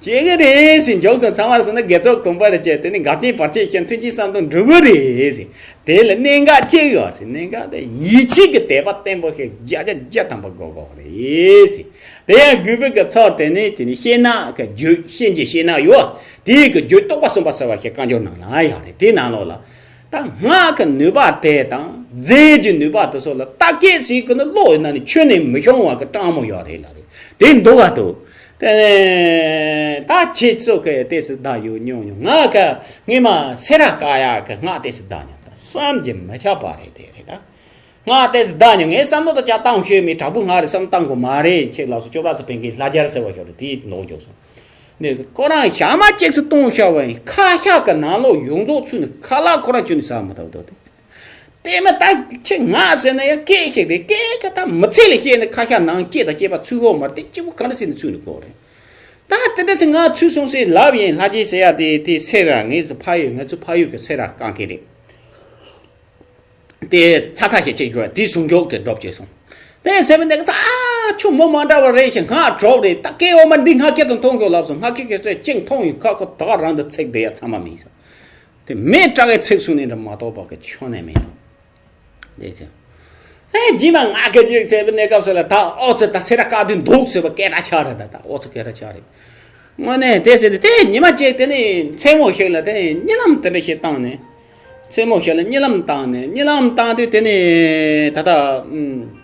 བྱེད་ཀྱི་རེད་ཟེར་མགྱོགས་སུ་ཚང་བར་སོང་ན་དགེ་ཚོགས་གོང་འཕེལ་བྱས་དེ་ནི་འགག་རྐྱེན་བར་ཆད་ཞི། ཐུགས་རྗེ་བསམ་དོན་འགྲུབ་པ་རེད་ཟེར། དེ་ལ་གནད་འགག་གཅིག་ཡོད་ཟེར། གནད་འགག་དེ་ཡིད་ཆེས་ཀྱི་དད་པ་བརྟན་པོ་ཞིག་བརྒྱ་ཆ་བརྒྱ་ཐམ་པ་དགོས་དགོས་རེད་ཟེར། དེ་ཡང་གུས་པའི་གི་ཚོགས་དེ་ནི་དེ་ནི་གཤེན་ནག་གི་རྒྱུད། གཤེན་གྱི་གཤེད་ནག་ཡོད། དེའི་གི་རྒྱུད་རྟོག་པ་གསུམ་པ་ཟེར་བ་ཞིག་བཀའ་འགྱུར་ནང་ལ་ཡང་རེད། དེའི་ནང་ལོགས་ལ་ ད་སྔགས་ཀྱི་ནུས་པ་དེ་དང་རྫས་ཀྱི་ནུས་པ་དེ་ཚོ་ལ་བརྟག་དཔྱད་བྱེད་དགོས་ན་བློ་ཡིན་ན་ནི་ཁྱོན་ནས་མི་ཤོང་བ་གི་སྤྲང་མོ་ཡོད་རེད་ལབ་རེད། དེ་འདུག་ག་འདུག་དེ་ནས་ད་ཁྱེད་ཚོ་གི་ཏོག་ཙམ་བདག་ཡོད་མྱོང་མྱོང་། ང་གི་སྔས་མ་སེ་ར་དཀར་ཡག་གི་སྔགས་ཏོག་ཙམ་བདག་མྱོང་། ད་བསམ་གྱིས་མི་ཁྱབ་པ་རེད། དེ་རེད། ད་སྔགས་ཏོག་ཙམ་བདག་མྱོང་། ངས་བསམ་བློ་ད་ཅག་བཏང་ཤོད་མེད། དྲག་པོ་སྔགས་རེད་བསམ་བཏང་དགོས་མ་རེད། ཁྱེད་ལགས་སུ་ཅོག་ར་ཚོ་བན་གི་ལྷ་རྒྱལ་ཟེར་བ་ཞིག་རེད། དེའི་ནོར་འཇོག་སོང་། ནས་ཁོ་རང་ཞག་མ་གཅིག་སུ་གཏོང་ཤག་བ་ཡིན། ཁ་ཤགས་ཀྱི་ནང་ལོགས་ཡོངས་རྫོགས་ཚུད་ནས་ཁ་ལག་ཁོ་རང་གྱོན་ནས་ཟ་མི་ཐུབ་འདུག་སྟེ། དེ་མ་ད་ཁྱེད་སྔགས་ཟེར་ན་ཡང་སྐད་ཤིག་རེད། སྐད་ཀ་ད་མི་ཚེ་ལ་བཤད་ན་ཁ་ཤགས་ནང་སྐྱེས་དང་སྐྱེས་པ་ཚུད་ཡོད་མ་རེད། དེ་གཅིག་པུ་ག་འདྲ་ཟེར་ནས་ཚུད་ནས་གོ་རེད། ད་དེ་འདྲ་ཟེར་ང་ཚུད་སོང་ཟེར་ལབ་ཡིན། ལྷ་རྗེ་ཟེར་ཡ་དེ་དེ་སེ་ར་ངེད་ཚོ་ཕ་ཡུལ། ང་ཚོ་ཕ་ཡུལ་གྱི་སེ་ར་རྐང་མཁན་རེད། དེ་ཚ་ཚ་ཞིག་བྱེད་ཞོར་དེ་ཟུང་འཇོག་དེ་སྒྲུབ་བྱས་སོང་། དེ་ཟེར་བ་འདི་ག་ཚ་ཁྱོད་མི་མ་འདྲ་བ་རེད་ཞེས། སྔགས་གྲོགས་རེད། ད་སྐད་འོ་མ་འདི་སྔགས་སྐད་དུ་མཐོང་ཤོག་ལབ་སོང་། སྔགས་སྐད་སྐད་ཚོད་ཅིག་མཐོང་ཡོང་ཁ་ཁོ་ད་ག་རང་དུ་ཚིག་དེ་ཡ་ཚང་མ་མིན་སོང་། དེ་མེ་སྲེག་གི་ཚིག་གསུང་ནི་འདྲ་མ་གཏོགས་པ་གི་ཆོ་ནས་མེད་ཡོང་། དེ་ཚེ། ཨེ་རྗེས་མ་ང་ག་ཅིག་ཟེར་བའི་གནས་སྐབས་སུ་ལ་ད་ཨོ་ཙི་ད་སེ་ར་དཀར་དུས་འདུག་ཟེར་བ་སྐད་གྲགས་ཆགས་རེད། ད་ད་ཨོ་ཙི་སྐད་གྲགས་ཆགས་རེད། དངོས་གནས་དེ་ཟེར་ཏེ་དེ་ཉི་མ་གཅིག་དེ་ནས་མཚན་མོ་ཞིག་ལ་དེ་ནས་གཉིད་ལམ་དེ་འདྲ་ཞིག་བཏང་ནས། མཚན་མོ་ཞིག་ལ་གཉིད་ལམ་བཏང་ནས། གཉིད་ལམ་བཏང་དུས་དེ་ནས་ད་ལྟ་ཨུམ།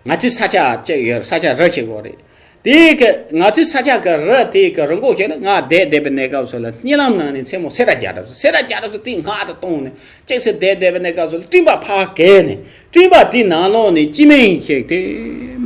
ང་ཚོའི་ས་ཆ་གཅིག་ཡོད། ས་ཆ་རི་ཞིག་ཡོད་རེད། དེའི་གི་ང་ཚོའི་ས་ཆ་གི་རི་དེའི་གི་རི་མགོ་ཞིག་ལ་ང་བསྡད་བསྡད་པའི་གནས་སྐབས་སུ་ལ་གཉིད་ལམ་ནང་ནས་མཚན་མོ་སེ་ར་རྒྱལ་རབས་སུ། སེ་ར་རྒྱལ་རབས་སུ་དེའི་སྔགས་དེ་གཏོང་ནས་གཅིག་སེ་བསྡད་བསྡད་པའི་གནས་སྐབས་སུ་ལ་སྤྲིན་པ་ཕར་བརྒལ་ནས། སྤྲིན་པ་དེའི་ནང་ལོགས་ནས་སྤྱི་མིང་ཞིག་དེ་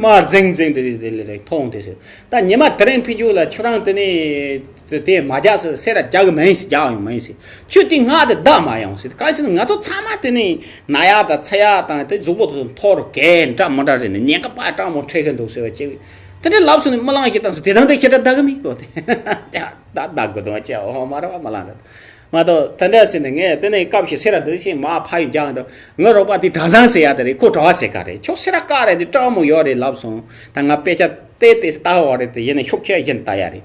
དམར་ཟིང་ཟིང་དེ་རེད། དེ་ལས་རེད་མཐོང་དེ་ཟེར། ད་ཉི་མ་དེ་རིང་ཕུན་ཆུ་ལ་ཁྱོད་རང་དེ་ནས་དེ་མ་རྒྱག་ཟེར། སེ་ར་རྒྱག་གི་མིན་ཟེར། རྒྱག་ཡོང་མིན་ཟེར། ཁྱོད་དེ་སྔགས་དེ་བདག་མ་ཡོང་ཟེར། གང་ཟེར་ན་ང་ཚོ་ཚང་མ་དེ་ནས་ན་ཡག་དང་ཚ་ཡག་དང་དེ་གཟུགས་པོ་དེ་ཚོ་འཐོར་གས་འདྲ་མི་འདྲ་རེད་ནས་ཉེན་ཁ་ཕར་སྤྲང་མོ་འཕྲད་གི་འདུག་ཟེར་བ་ཅིག། དེ་འདྲ་ལབ་སོང་ནས་མི་ལང་ཞིག་བཏང་སོང་། དེ་དང་དེ་ཁྱེད་འདྲ་བདག་གི་མིན་གོ། དེ་ད་བདག་དགོས་དོན་ཅི་ཡང་མ་རེད་བ། མི་ལང་རེད་མ་གཏོགས། དེ་འདྲ་ཟེར་ནས་ངས་དེ་ནས་སྐབས་ཤིག་སེ་ར་འདི་ཤིང་མ་ཕ་ཡུལ་རྒྱང་དུ་ངའི་རོགས་པ་དེ་གྲྭ་བཟང་ཟེར་ཡ་དེ་རེད། ཁོ་གྲྭ་བ་ཟེར་ག་རེད། ཁྱོད་སེ་ར་དཀར་རེད། འདི་སྤྲང་མོ་ཡོད་རེད་ལབ་སོང་། ད་ང་དཔེ་ཆ་དེ་དེ་ལྟ་བ་རེད། དེ་ཡིན་ན་ཤོག་ཁྱེར་བཞིན་ལྟ་ཡ་རེད།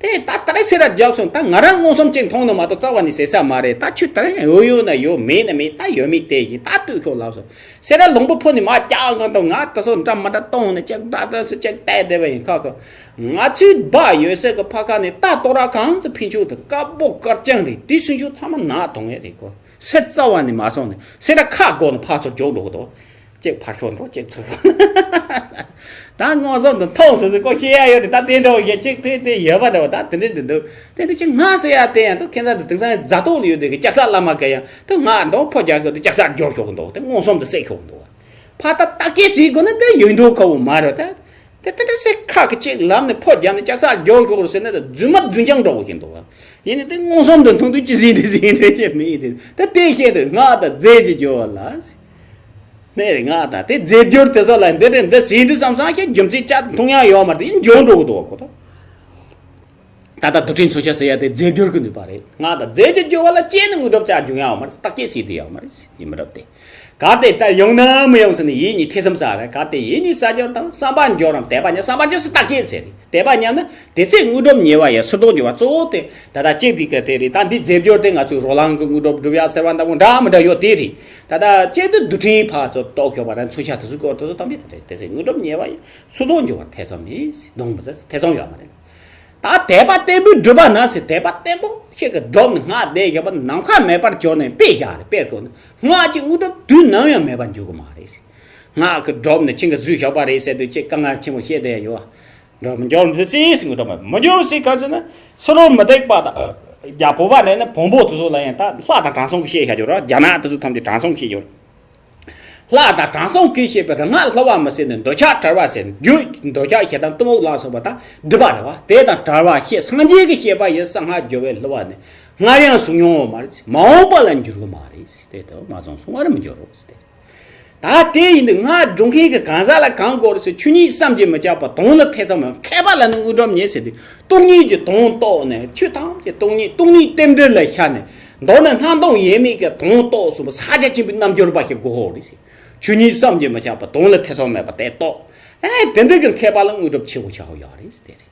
དེ་ད་ད་རེས་ཚེ་ར་རྒྱབ་སོང་། ད་ང་རང་མངོན་སུམ་ཅིག་མཐོང་ནི་མ་གཏོགས་རྩ་བ་ནས་ཟེར་ས་མ་རེད། ད་ཁྱོད་ད་རེས་ཡོད་ཡོད་ན་ཡོད། མེད་ན་མེད། ད་ཡོད་མེད་དེ་ཡིན། ད་ལྟོས་ཤོག་ལབ་སོང་། སེ་ར་ལུང་པ་ཕུ་ནས་མ་བཀྱག་གང་དང་ང་ད་སོ་འདྲ་མ་འདྲ་གཏོང་ནས་ཅིག་འདྲ་འདྲ་སུ་ཅིག་བལྟས་བསྡད་པ་ཡིན། ཁ་ཁ་ང་ཚོའི་སྦག་ཡོད་སའི་གི་ཕ་ཁ་ནས་ད་ལྟོ་ར་གང་ཚོ་ཕན་ཆོད་དུ་དཀར་པོ་དཀར་རྐྱང་རེད། དེ་སུན་ཆོད་ཚང་མ་ནག་གཏོང་ངེས་རེད་གོ། སེ་རྩ་བ་ནས་མ་སོང་ནས་སེ་ར་ཁ་སྒོ་ནས་ཕར་ཚུར་རྒྱུག་འགྲོ་གི་འདུག་གཅིག་ཕར་ཤོག་འགྲོ། གཅིག་ཚུར་ཤོག་ད་མངོན་སུམ་དུ་མཐོང་སོང་ཟེར་ཁོ་བཤད་ཡ་ཡོད་རེད། ད་དེ་འདྲ་བ་ཞིག་གཅིག་དེ་དེ་ཡོད་པ་འདྲ་བ། ད་དེ་འདྲ་འདྲ་འདུག་དེ་འདྲ་ཅིག་སྔགས་ཟེར་ཡ་དེ་ཡང་འདུག་ཁྱེད་ཚང་དུ་དེང་སང་རྫ་ཐོག་ལ་ཡོད་དེ་གི་ལྕགས་སྲེག་བླ་མ་གི་ཡང་དུ་སྔགས་འདོན་ཕོ་རྒྱག་གི་འདུག་ལྕགས་སྲེག་རྒྱུག་ཤོག་འདུག་དེ་མངོན་སུམ་དུ་བསྲེག་ཤོག་འདུག་ཕ་ད་ད་སྐད་ཟེར་དགོས་ན་དེ་ཡོད་འདུག་ཁ་བོ་མ་རེད། ད་དེ་དེ་དེ་སེ་ཁ་གི་གཅིག་ལམ་ནས་ཕོ་རྒྱབ་ནས་ལྕགས་སྲེག་རྒྱུག་ཤོག་རུ་ཟེར་ན་ད་རྫུན་མ་རྫུན་རྐྱང་འདྲ་བོ་ཞིག་འདུག་ཡིན་ནི་དེ་མངོན་སུམ་དུ་མཐོང་དུས་ཅི་ཟིན་དེ་ཟིན་རེད་ཅེས་མི་ཡིན་དེ། ད་དེ་བཤད་དེ་སྔགས་དང་རྫས་ཀྱི་སྦྱོར་བ་ལ་ཟེར། ནས་རེད། སྔགས་དང་དེ་རྫས་སྦྱོར་དེ་ཚོ་ལ་འདི་རེད་འདི་ཟིན་དུས་བསམ་བསམ་ཁྱེད་རྒྱུ་མཚན་ཅག་མཐོང་ཡ་ཡོད་མ་རེད། ཡིན་འཇོག་འགྲོ་གི་འདུག་གོ། ད་ད་ལྟ་རྡུལ་ཕྲན་མཚོན་ཆ་ཟེར་ཡ་དེ་རྫས་སྦྱོར་གྱི་ནུས་པ་རེད། སྔགས་དང་རྫས་ཀྱི་སྦྱོར་བ་ལ་སྤྱད་ནས་དངོས་གྲུབ་ཅག་འབྱུང་ཡ་ཡོད་མ་རེད། བརྟག་དཔྱད་བྱེད་དུས་ཡོད་མ་རེད། ཡིན་མི་འགྲུབ་སྟེ། གལ་ཏེ་ད་ཡོང་ན་མི་ཡོང་ཟེར་ནས་ཡིད་གཉིས་ཐེ་ཚོམ་ཟ་རེད། གལ་ཏེ་ཡིད་གཉིས་ཟ་འགྱུར་དང་བསམ་པ་འགྱུར་རམ་དད་པ་ཉམས། བསམ་པ་འགྱུར་ཟེར་བརྟག་དཔྱད་ཟེར་རེད། དད་པ་ཉམས་ན་དེ་ཚེ་དངོས་གྲུབ་ཉེ་བ་ཡི་སོར་རྟོག་འགྱུར་བ་གཙོ་བོ་དེ། ད་ལྟ་གཅིག་དེ་ག་དེ་རེད། ད་འདི་རྫས་སྦྱོར་དེ་ང་ཚོས་རོ་ལངས་ཀྱི་དངོས་གྲུབ་སྒྲུབ་ཡ་ཟེར་བ་འདྲ་བོ་འདྲ་མི་འདྲ་ཡོད་དེ་རེད། ད་ལྟ་གཅིག་ཏུ་རྡུལ་ཕྲན་ཕར་ཚུར་རྟོག་ཤོར་བ་ར་མཚོན་ཆ་དེ་ཚོ་སྐོར་དེ་ཚོ་གཏམ་དཔེ་དེ་རེད། དེ་ཚེ་དངོས་གྲུབ་ཉེ་བ་ཡི་སོར་རྟོག་འགྱུར་བར་ཐེ་ཚོམ་མེད། གདོང་མི་ཟ་ཐེ་ཚོམ་ཡོད་མ་རེད། ད་དད་པ་བརྟན་པོས་བསྒྲུབས་པ་ན་ཟེར། དད་པ་བརྟན་པོ་ཞིག་གིས་བསྒྲུབས་ནས་སྔགས་བཟླས་བཞག་པ་ནམ་མཁའ་མེད་པར་གྱུར་ནས་དཔེ་བཞག་རེད། དཔེར་བཀོད་ན་སྔགས་ཀྱི་དངོས་གྲུབ་དུས་ནམ་ཡང་མེད་པར་འགྱུར་གི་མ་རེད་ཟེར། སྔགས་ཀྱིས་བསྒྲུབས་ནས་ཁྱེད་ཀྱིས་བཟོས་བཞག་པ་རེད་ཟེར་དུས་ཁྱེད་དཀའ་ངལ་ཆེན་པོ་བཤད་བསྡད་ཡོད། འགྲོ་མི་འགྱུར་མི་སྲིད་ཟེར། དངོས་གྲུབ་མི་འགྱུར་སྲིད། གང་ཟེར་ན་ཕྱི་རོལ་མུ་སྟེགས་པ་དང་རྒྱ་བོད་པ་ནས་ནི་བོན་པོ་དེ་ཚོ་ལ་ཡང་ད་ལྷ་དང་དྲང་སྲོང་གི་བཤད་བཞག་རྒྱུ་རེད། རྒྱ་ནག་དེ་ཚོ་ཐམས་ཅད་དྲང་སྲོང་བཤད་རྒྱུ་རེད། ལྷ་དང་དྲང་སྲོང་གིས་བཤད་པའི་རིག་སྔགས་བསླུ་བ་མི་སྲིད་ནི་འདོད་ཆགས་བྲལ་བ་ཟེར། རྒྱུ་འདོད་ཆགས་ཞེ་སྡང་གཏི་མུག་ལ་སོགས་པ་དང་སྒྲིབ་པ་རེད་བ། དེ་དང་བྲལ་བ་ཞེས་སངས་རྒྱས་ཀྱིས་བཤད་པ་ཡི་གསང་སྔགས་སྦྱོར་བས་བསླུ་བ་ནི་སྔར་ཡང་བྱུང་མྱོང་བ་མ་རེད། མ་འོངས་པ་ལ་འགྱུར་གི་མ་རེད། དེ་ལྟ་བུ་མ་བྱུང་བྱུང་བར་མི་འགྱུར་རོ་ཟེར། ད་དེ་ཡིན་དུས་སྔགས་སྒྲུབ་མཁན་གྱི་གང་ཟག་ལ་གང་དགོས་རེད་ཟེར། ཆོས་ཉིད་བསམ་གྱིས་མི་ཁྱབ་པ་དོན་ལ་ཐེ་ཚོམ་མེད། མཁས་པ་ལ་ནི་དངོས་གྲུབ་ཉེ་ཟེར་དུས་སྟོང་ཉིད་ཀྱི་དོན་རྟོགས་ནས། ཆོས་ཐམས་ཅད་སྟོང་ཉིད་སྟོང་ཉིད་རྟེན་འབྲེལ་ལ་ཤར་ནས། མདོར་ན་སྣང་སྟོང་ཡེངས་མེད་ཀྱི་དོན་རྟོགས་སོང་བ་ས་རྒྱ་ཆེན་པོའི་རྣལ་འབྱོར་པ་ཞིག་དགོས་ཧོ་རེད་ཟེར། ཆོས་ཉིད་བསམ་གྱིས་མི་ཁྱབ་པ་དོན་ལ་ཐེ་ཚོམ་མེད་པ་དེ་རྟོགས། ཨེ་དེ་འདྲ་གི་མཁས་པ་ལ་དངོས་གྲུབ་ཆེ་བོ་ཆགས་ཡོད་རེད་ཟེར། དེ་རེད།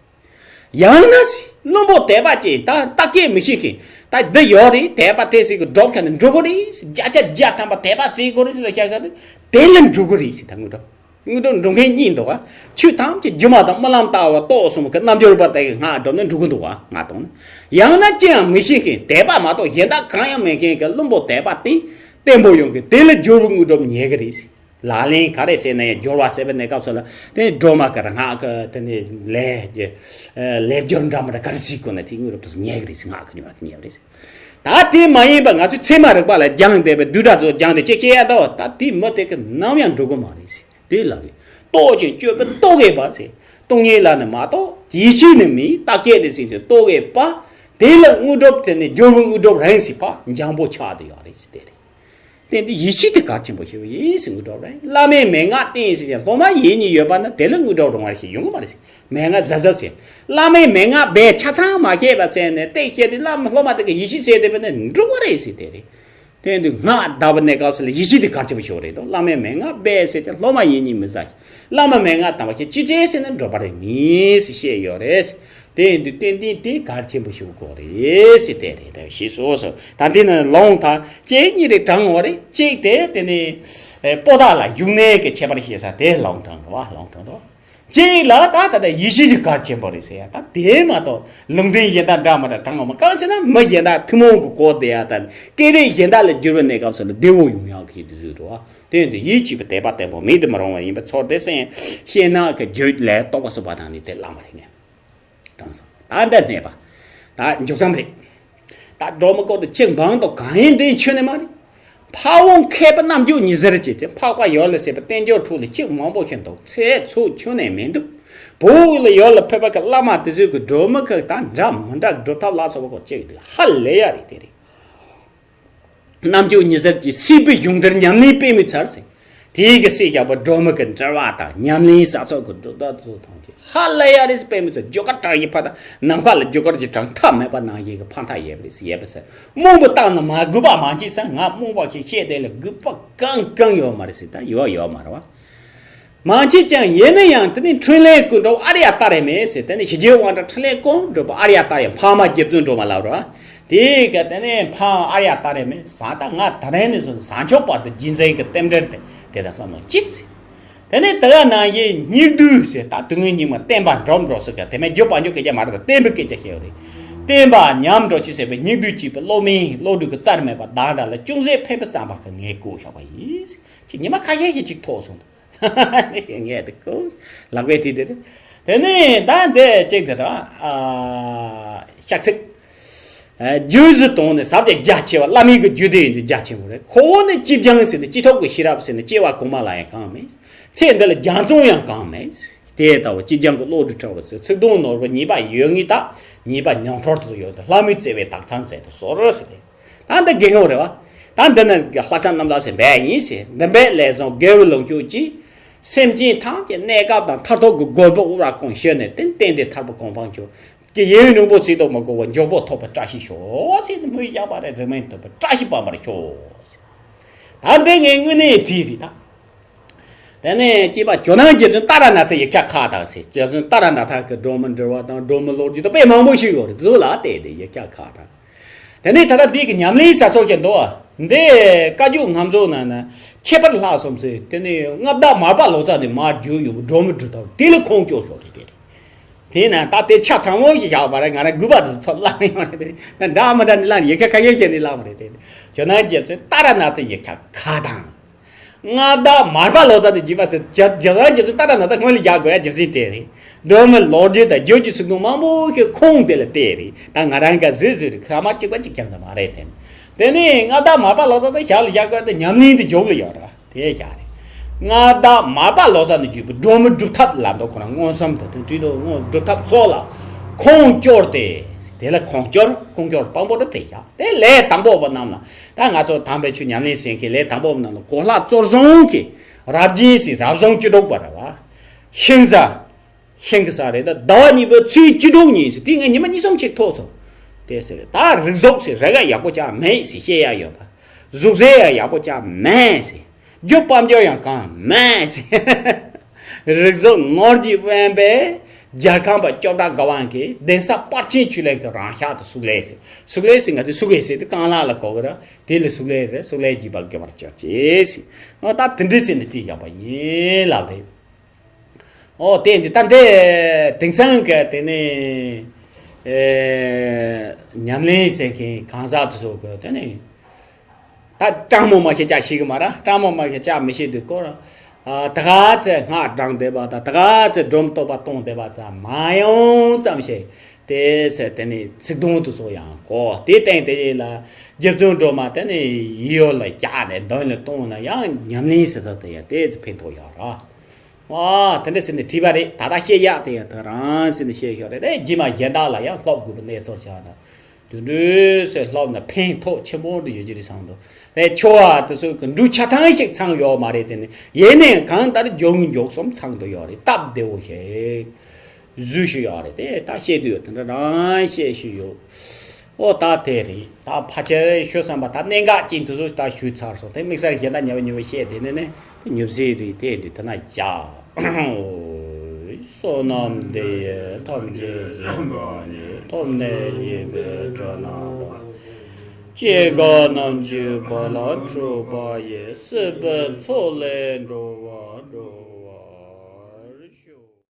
ཡང་ན་ཟེར། བླུན་པོ་དད་པ་ཅན། ད་བརྟག་དཔྱད་མི་ཤེས་མཁན། ད་འདི་ཡོད་རེད། དད་པ་དེ་ཟེར་གི་སྒྲུབ་ཁ་ནས་འགྲུབ་གི་རེད་ཟེར། བརྒྱ་ཆ་བརྒྱ་ཐམ་པ་དད་པ་ཟེར་གི་རེད་ཟེར་ལ་བཤད་ག་དེ་དེ་ལ་འགྲུབ་གི་རེད་ཟེར། ད་དངོས་གྲུབ། དངོས་གྲུབ་འགྲོ་མཁན་གཉིས་འདུག་བ། ཆོས་ཐམས་ཅད་སྒྱུ་མ་དང་རྨི་ལམ་ལྟ་བུ་རྟོགས་སོང་གི་རྣལ་འབྱོར་པ་དེ་གི་སྔགས་བསྒྲུབས་ནས་འགྲོ་གི་འདུག་བ། ང་དང་ནི་ཡང་ན་ཅི་ཡང་མི་ཤེས་མཁན་དད་པ་མ་གཏོགས་གཞན་དག་གང་ཡང་མེད་མཁན་གྱི་བླུན་པོ་དད་པ་དེ་བརྟན་པོ་ཡོང་གི། དེ་ལ་སྦྱོར་བའི་དངོས་གྲུབ་ཉེ་གི་རེད། ལག་ལེན་ག་རེ་ཟེར་ན་ཡང་སྦྱོར་བ་ཟེར་བའི་གནས་སྐབས་སུ་ལ་དེ་ནི་སྒྲོལ་མ་གི་སྔགས་ཀྱི་དེ་ནི་ལས་ཀྱི་ལས་སྦྱོར་འདྲ་མི་འདྲ་ག་རེ་བྱེད་དགོས་ན་དེའི་དངོས་གྲུབ་དེ་ཚོ་ཉེ་གི་རེད་ཟེར། སྔགས་ཀྱི་ཉེ་བ་དེ་ཉེ་བ་རེད་ཟེར། ད་དེ་མ་ཡིན་པ་ང་ཚོས་ཚད་མ་རིག་པ་ལ་སྦྱངས་བསྡད་པའི་བསྡུས་གྲྭ་ཚོ་སྦྱངས་ཏེ་ཅི་བཤད་ཡ་ད་ད་དེ་མི་དེ་གི་ནམ་ཡང་འགྲོ་གི་མ་རེད་ཟེར། དེ་ལ་རེད། རྟོག་ཅིང་དཔྱོད་པས་རྟོག་གེ་པ་ཟེར། སྟོང་ཉིད་ལ་ནི་མ་རྟོགས་ཡེ་ཤེས་ནི་མེད། རྟག་ཆད་ནི་ཟིན་ཅིང་རྟོག་གེ་པ། དེ་ལ་དངོས་གྲུབ་དེ་ནི་སྦྱོར་བའི་དངོས་གྲུབ་རིང་ཟེར་བ་འཇམ་པོ་ཆགས་དུ་ཡོད་རེད་ཟེར་དེ་རེད། དེ་འདི་ཡེ་ཤེས་དེ་གལ་ཆེན་པོ་ཞིག་ཡིན་ཟེར། དངོས་གྲུབ་རིང་བླ་མའི་མན་ངག་བསྟེན་ཟེར་ཀྱང་སློབ་མ་ཡིད་གཉིས་ཡོད་པ་ན་དེ་ལ་དངོས་གྲུབ་རིང་བ་ཞིག་ཡོང་གི་མ་རེད་ཟེར། མན་ངག་གཟབ་གཟབ་ཟེར། བླ་མའི་མན་ངག་སྦས་ཆ་ཚང་མ་ཤེས་པ་ཟེར་ནས་བཏེག་བཤད་དེ་བླ་མ་སློབ་མ་དེ་གི་ཡེ་ཤེས་ཟེར་དེ་བས་ནས་འགྲུབ་པ་རེད་ཟེར་དེ་རེད། དེ་འདི་སྔགས་བཟླས་པ་ནས་སྐབས་སུ་ལ་ཡེ་ཤེས་དེ་གལ་ཆེན་པོ་ཞིག་རེད་དོ། བླ་མའི་མན་ངག་སྦས་ཟེར་ཀྱང་སློབ་མ་ཡིད་གཉིས་མི་ཟ་ཞིང་། བླ་མ་མན་ངག་དམ་པ་ཞིག་ཅི་བྱེད་ཟེར་ན་འགྲུབ་པ་རེད་མིན་ཟེར་བཤད་ཡོད་རེད། དེ་ཡིན་དུས་ཏན་ཏན་དེ་གལ་ཆེན་པོ་ཞིག་དགོས་རེད་ཟེར་དེ་རེད། ད་ཞེས་སོ་སོ་ད་འདི་ནི་ལོང་དང་གཅིག་གཉིས་རེ་དྲངས་ཡོད་རེད། གཅིག་དེ་དེ་ནི་ཨེ་པོ་ཏ་ལ་བཞུགས་གནས་ཀྱི་ཁྱད་པར་བཤད་ས་དེ་ལོང་དྲངས་གི་བ། ལོང་དྲངས་དོ། གཅིག་ལ་ད་ད་ལྟ་ཡེ་ཤེས་ཀྱི་གལ་ཆེན་པོ་རེད་ཟེར་ཡ། ད་དེ་མ་གཏོགས་ལུང་འདྲེན་གཞན་དག་འདྲ་མི་འདྲ་དྲངས་ཡོད་མ། གང་ཟེར་ན་མི་གཞན་དག་ཐུན་མོང་གི་གོ་བདེ་ཡ་དང་སྐད་རིགས་གཞན་དག་ལ་བསྒྱུར་བའི་གནས་སྐབས་སུ་ལ་བདེ་བོ་ཡོང་ཡག་གི་དུས་ཚོད་རེད་བ། དེ་ཡིན་དུས་ཡིད་ཆེས་པའི་དད་པ་བརྟན་པོ་མེད་དུ་མི་རུང་བ་ཡིན་པའི་ཚོར་དེ་སེམས་ཤེས་ན་གི་རྒྱུད་ལས་རྟོགས་པ་སོགས་པ་དང་ནི་དེ་བླ་མ་རིག་གནས་དྲང་སོང་། ད་འདི་གནས་པ་ད་མཇུག་ཙམ་རེད། ད་སྒྲོལ་མ་སྐོར་དུ་གཅིག་འབངས་དང་གང་ཡིན་དེ་ཁྱོན་ནས་མ་རེད། ཕ་བོང་ཁས་པའི་རྣམ་འགྱུར་ཉི་ཟེར་གྱིས་ཏེ། འཕགས་པ་ཡུལ་ལ་ཟེར་བའི་བསྟན་འགྱུར་དྲུག་ལ་གཅིག་མང་པོ་ཞིག་འདུག་ཚེ་ཚུགས་ཁྱོན་ནས་མི་འདུག་བོད་ལ་ཡུལ་ལ་ཕེབས་པ་གི་བླ་མ་དེ་ཚོས་གི་སྒྲོལ་མ་གི་ད་འདྲ་མི་འདྲ་སྒྲུབ་ཐབས་ལ་སོགས་པ་སྐོར་གཅིག་འདུག་ཧ་ལས་ཡ་རེད་དེ་རེད། རྣམ་འགྱུར་ཉི་ཟེར་གྱིས་སྲིད་པའི་གཞུང་འབྲེལ་ཉམས་ལེན་དཔེ་མི་ཚར་ཟེར། དེའི་གི་སྲས་རྒྱལ་པོ་སྒྲོལ་མ་གི་འབྲེལ་བ་དང་ཉམས་ལེན་ས་ཚོགས་ཀྱི་སྒྲུབ་ཐབས་ཚོ་དང་གི་ཧ་ལས་ཡ་རེད་ཟེར། དཔེ་མི་ཚོ་རྒྱུ་སྐར་གྲངས་ཀྱི་ཕ་དང་ནམ་མཁའ་ལ་རྒྱུ་སྐར་གྱི་གྲངས་ཐ་མལ་པ་ནང་བཞིན་གྱི་ཕ་མཐའ་ཡས་པ་རེད་ཟེར། ཡས་པ་ཟེར་རྨོངས་པ་བཏང་ན་མ་དགོས་པ་མང་ཆེ་ས་ང་རྨོངས་པ་ཞིག་བཤད་དེ་ལ་དགོས་པ་གང་གང་ཡོད་མ་རེད་ཟེར། ད་ཡོད་ཡོད་མ་རེད་བ། མང་ཆེ་ཅང་ཡིན་ན་ཡང་དེ་ནི་འཕྲིན་ལས་ཀུན་གྲུབ་ཨཱརྱ་ཏཱ་རེ་མེད་ཟེར། དེ་ནི་ཞི་རྒྱས་དབང་དྲག་འཕྲིན་ལས་ཀུན་གྲུབ་པ་ཨཱརྱ་ཏཱ་རེ་འཕགས་མ་རྗེ་བཙུན་སྒྲོལ་མ་ལབ་རོ། དེའི་ག་དེ་ནས་འཕགས་ཨཱརྱ་ཏཱ་རེ་མེད་ཟ། ད་ང་ད་རེས་ནས་བཟུང་བཟང་ཕྱོགས་བར་དུ་རྗེས་འཛིན་གྱི་རྟེན་འབྲེལ་དེ་དེ་དང་བསམ་བློ་གཅིག་ཟེར། དེ་ནས་དེ་ག་ནང་བཞིན་སྙིགས་དུས་ཟེར། ད་དུས་ངན་སྙིགས་མ་བསྟན་པ་འགྲོ་འགྲོ་ཟེར་ག་དེ་མེད་རྒྱུ་བ་འཇོག་སྐད་ཆ་མ་རེད། ད་བསྟན་པའི་སྐད་ཆ་བཤད་ཡོད་རེད། བསྟན་པ་ཉམས་འགྲོ་ཅི་ཟེར་བའི་སྙིགས་དུས་གཅིག་པའི་བློ་མིན་བློ་གྲོས་ཀྱི་རྩར་མེད་པ་དང་འདྲ་ལ་ཅུང་ཟད་ཕན་པའི་བསམ་པ་གི་ངས་བསྐུར་བཞག་པ་ཡིན། ཅིག་ཉི་མ་ཁ་ཤས་ཤིག་ཅིག་ཐོགས་སོང་། ངས་དེ་ཀོ་ལག་པའི་དེ་དེ་རེད། དེ་ནས་ད་འདི་གཅིག་དེ་ར་ཨ་ཤག་ཚིག་རྒྱུད་བཞི་དང་ནི་ཟབ་ཅིང་རྒྱ་ཆེ་བ། བླ་མའི་གི་རྒྱུད་སྡེ་ཡིན་དུས་རྒྱ་ཆེན་པོ་རེད། ཁོ་བོ་ནི་སྐྱེས་སྦྱངས་ཟེར་ནས་སྐྱེས་ཐོབ་ཀྱི་ཤེས་རབ་ཟེར་ནས་སྐྱེ་བ་གོང་མ་ལ་ཡང་གང་མེད། ཚེ་འདི་ལ་སྦྱངས་བརྩོན་ཡང་གང་མེད། དེ་ལྟ་བུ་སྐྱེས་སྦྱངས་ཀྱི་བློ་གྲོས་བྲལ་བ་ཟེར། ཚིག་དོན་ནོར་བུ་ཉེས་པ་ཡོད་ངེས་དག་ཉེས་པ་མྱོང་གྲོལ་དུ་ཡོད་དེ། ལྷ་མོས་བརྩེ་བའི་དག་ཐང་མཛད་དུ་གསོལ་ཟེར་ཏེ། ད་འདི་རྒན་ཡོག་རེད་བ། ད་འདི་ནི་ལྷག་བསམ་རྣམ་དག་ཟེར་འབད་ཡིན་ཟེར། འདི་འབད་ལས་བཟང་དགེ་བའི་ལོངས་སྤྱོད་ཀྱིས། སེམས་ཅན་ཐམས་ཅད་གནས་སྐབས་དང་མཐར་ཐུག་གི་དགོས་པ་དབུ་ར་གང་ཞུས་ནས་བརྟེན་བརྟེན་ཏེ་ཐར་པ་གོ་འཕང་མཆོག་གི་ཡིན། རིང་པོ་ཚིག་ཏུ་མ་གོ་བར་མགྱོགས་པོ་ཐོབ་པའི་བཀྲ་ཤིས་ཤོག་ཟེར་ནས་མོས་བཞག་པ་རེད། རིང་མིན་ཐུབ་པའི་བཀྲ་ཤིས་སྤངས་པར་ཤོག་ཟེར། ད་འདི་ངས་དངོས་གནས་བྲིས་རེད་ད། དེ་ནས་སྐྱེས་པ་ཇོ་ནང་རྗེ་བཙུན་ཏཱ་ར་ནཱ་ཐའི་ཡིག་ཆ་ཁག་དང་ཟེར། རྗེ་བཙུན་ཏཱ་ར་ནཱ་ཐ་གི་སྒྲོལ་མ་འབྲེལ་བ་དང་སྒྲོལ་མ་ལོ་རྒྱུས་དང་དཔེ་མང་པོ་ཞིག་ཡོད་རེད། དེ་ཚོ་ལ་བལྟས་ཏེ་ཡིག་ཆ་ཁག་དང་། དེ་ནས་ད་ལྟ་འདི་གི་ཉམས་ལེན་ས་ཚོགས་ཀྱི་འདུག་བ། འདི་བཀའ་བརྒྱུད་ངམ་ཚོགས་ནང་ན་ཁྱད་པར་ལྷག་སོང་ཟེར། དེ་ནས་མངའ་བདག་མར་པ་ལོ་ཙཱ་ནས་མར་བརྒྱུད་ཡོད་པའི་སྒྲོལ་མ་སྒྲུབ་ཐབས་དེ་ལ་ཁུངས་སྐྱོར་ཤོག་རེད་དེ་རེད། དེས་ན་ད་དེ་ཆ་ཚང་མོ་ཞིག་བཞག་པ་རེད། ང་རང་དགོས་པ་དེ་ཚོ་ཚོ་བླངས་ཡོང་རེད་དེ། ད་འདྲ་མི་འདྲ་ནི་བླངས། ཡིག་ཆ་ཁ་ཤས་ཤིག་ནི་བླངས་པ་རེད་དེ། ཇོ་ནང་རྗེ་བཙུན་ཏཱ་ར་ནཱ་ཐའི་ཡིག་ཆ་ཁག་དང་། མངའ་བདག་མར་པ་ལོ་ཙཱ་ནས་བརྒྱུད་པ་ཟེར། རྒྱ་རྒྱ་རང་རྗེ་བཙུན་ཏཱ་ར་ནཱ་ཐ་སྔོན་ལ་བཞག་དགོས་ཡ་རྒྱུ་མཚན་དེ་རེད། སྒྲོལ་མའི་ལོ་རྒྱུས་དང་རྒྱུད་ཀྱི་ཚིག་དོན་མང་པོ་ཞིག་ཁུངས་དེ་ལ་བལྟས་རེད། ད་ང་རང་ག་ཟེར་ཟེར་རེད། ཁ་མ་གཅིག་པ་གཅིག་རྐྱང་དུ་མ་རེད་དེ། དེ་ནས་མངའ་བདག་མར་པ་ལོ་ཙཱ་དང་ཞབས་ལ་བཞག་དགོས་ཡ་དེ་ཉམས་ལེན་དུ་འཇུག་ལ་ཡོད་རེད་བ། དེ་བཞག་རེད། མངའ་བདག་མར་པ་ལོ་ཙཱ་ནས་བརྒྱུད་པའི་སྒྲོལ་མའི་སྒྲུབ་ཐབས་ལ་འདུག་ཁོ་རང་མངོན་སུམ་དུ་དུ་བྲིས་འདུག་དངོས་སྒྲུབ་ཐབས་སོགས་ལ་ཁུངས་སྐྱོར་ཏེ། དེ་ལ་ཁུངས་སྐྱོར་ཁུངས་སྐྱོར་དཔང་པོ་དེ་དེ་བཞག་དེ་ལས་དང་པོ་བ་རྣམས་ལ། ད་ང་ཚོ་དམ་པའི་ཆོས་ཉམས་ལེན་བྱེད་མཁན་ལས་དང་པོ་རྣམས་ལ་གོ་ལྷ་གཙོར་བཟུང་གིས་རབ་སྦྱིན་ཟེར། རབ་བཟང་བཅུ་དྲུག་པ་རེད་བ། ཤིང་བཟའ། ཤིང་གི་བཟའ་རེད། ད་ཟླ་བ་གཉིས་པའི་ཚེས་བཅུ་དྲུག་ཉིན་ཟེར། དེ་ངས་ཉི་མ་གཉིས་གསུམ་ཅིག་ཐོགས་སོང་། དེ་ཟེར། ད་རིགས་གཟུགས་ཟེར། རེ་འགའ་ཡག་པོ་ཅང་མེད་ཟེར་བཤད་ཡ་ཡོད་པ། གཟུགས་ཟས་ཡང་ཡག་པོ་ཅང་མེད་ཟེར། རྒྱུ་དཔལ་འབྱོར་ཡང་གང་མེད་ཟེར། རིགས་གཟུགས་ནོར་གྱིས་དབེན་པའི་ རྒྱལ་ཁམས་པ་སྐྱོབ་གྲགས་དགའ་དབང་གིས་གདན་ས་དཔལ་ཆེན་ཆོས་གླིང་གི་རང་ཤག་ཏུ་གཙུག་ལས་ཟེར། གཙུག་ལས་ཟེར་ང་ཚོས་གཙུག་ལས་ཟེར་དུས་རྐང་ལག་ལ་གོ་གི་ར། དེ་ལ་གཙུག་ལས་རེད། གཙུག་ལས་རྒྱས་པར་དགེ་བར་གྱུར་ཅིག་ཟེར། ཨོ་ད་དེ་འདྲ་ཟེར་ནས་བྲིས་བཞག་པ་ཡིན་ལབ་རེད། ཨོ་དེ་འདི་ད་འདི་དེང་སང་གི་དེ་ནས་ཨེ་ཉམས་ལེན་ཟེར་མཁན་གང་ཟག་དེ་ཚོ་གི་དེ་ནས། ད་སྤྲང་མོ་མ་ཤེས་ཅག་ཤེས་གི་མ་ར། སྤྲང་མོ་མ་ཤེས་ཅག་མི་ཤེས་དུས་སྐོར། ཨ་ད་ག་ཚེ་སྔགས་བགྲངས་བསྡད་པ་དང་ད་ག་ཚེ་སྒྲོམ་བཏོག་པ་གཏོང་བསྡད་པ་ཙམ་མ་ཡོང་ཙམ་ཞིག་དེ་ཚེ་དེ་ནི་ཚིག་དོན་དུ་སོགས་ཡང་གོ། དེ་སྟེང་དེ་ཡིན་ལ་རྗེ་བཙུན་སྒྲོལ་མ་དེ་ནི་ཡིད་ཡོལ་ལ་བཞག་ནས་འདོན་ལ་གཏོང་ན་ཡང་ཉམས་ལེན་ཟེར་ས་དེ་ཡང་དེ་ཚེ་ཕན་ཐོགས་ཡོད་ར། ཨ་དེ་འདྲ་ཟེར་ནས་བྲིས་པ་རེད། ད་ལྟ་བཤད་ཡག་དེ་ཡང་དེ་རང་ཟེར་ནས་བཤད་ཤོག་རེད། དེ་རྗེས་མ་གཞན་དག་ལ་ཡང་སློབ་དགོས་པའི་གནས་ཚུལ་བྱ་ན། དེ་འདྲའི་ཚེ་སློབ་ན་ཕན་ཐོགས་ཆེན་པོ་འདྲ་ཡོད་ཀྱི་རེད་བསམ་འདུག་དེ་ཆོ་བ་དེ་ཚོ་གི་འབྲུ་ཆ་ཚང་ཞིག་ཚང་ཡོད་མ་རེད། དེ་ནི་ཡེ་ནས་གང་ལྟར་མགྱོགས་མགྱོགས་སོམ་ཚང་དུ་ཡོད་རེད། སྟབས་བདེ་བོ་ཞིག་བཟོས་ཤིག་ཡོད་རེད། དེ་ད་བཤད་དུས་ཡོད་དེ་འདྲ་རང་བཤད་ཤིག་ཡོད། ཨོ་ད་དེ་རེད། ད་ཕལ་ཆེར་ཞུ་བསམ་པ་ད་གནད་འགག་ཅན་དེ་ཚོ་ད་ཞུས་ཚར་སོང་། དེ་དམིགས་བསལ་གཞན་དག་ཉེ་བ་ཉེ་བ་བཤད་དེ་ནི་ནི་དེ་ཉོབ་སྲིད་རེད། དེ་འདི་དེ་ན་བཞག་བསོད་ནམས་འདི་ཡིས་ཐམས་ཅད་གཟིགས་པ་ཉིད། ཐོབ་ནས་ཉེས་པའི་དགྲ་རྣམས་དང་། སྐྱེ་རྒ་ན་འཆིའི་རྦ་རླབས་འཁྲུགས་པ་ཡི། སྲིད་པའི་མཚོ་ལས་འགྲོ་བ་སྒྲོལ།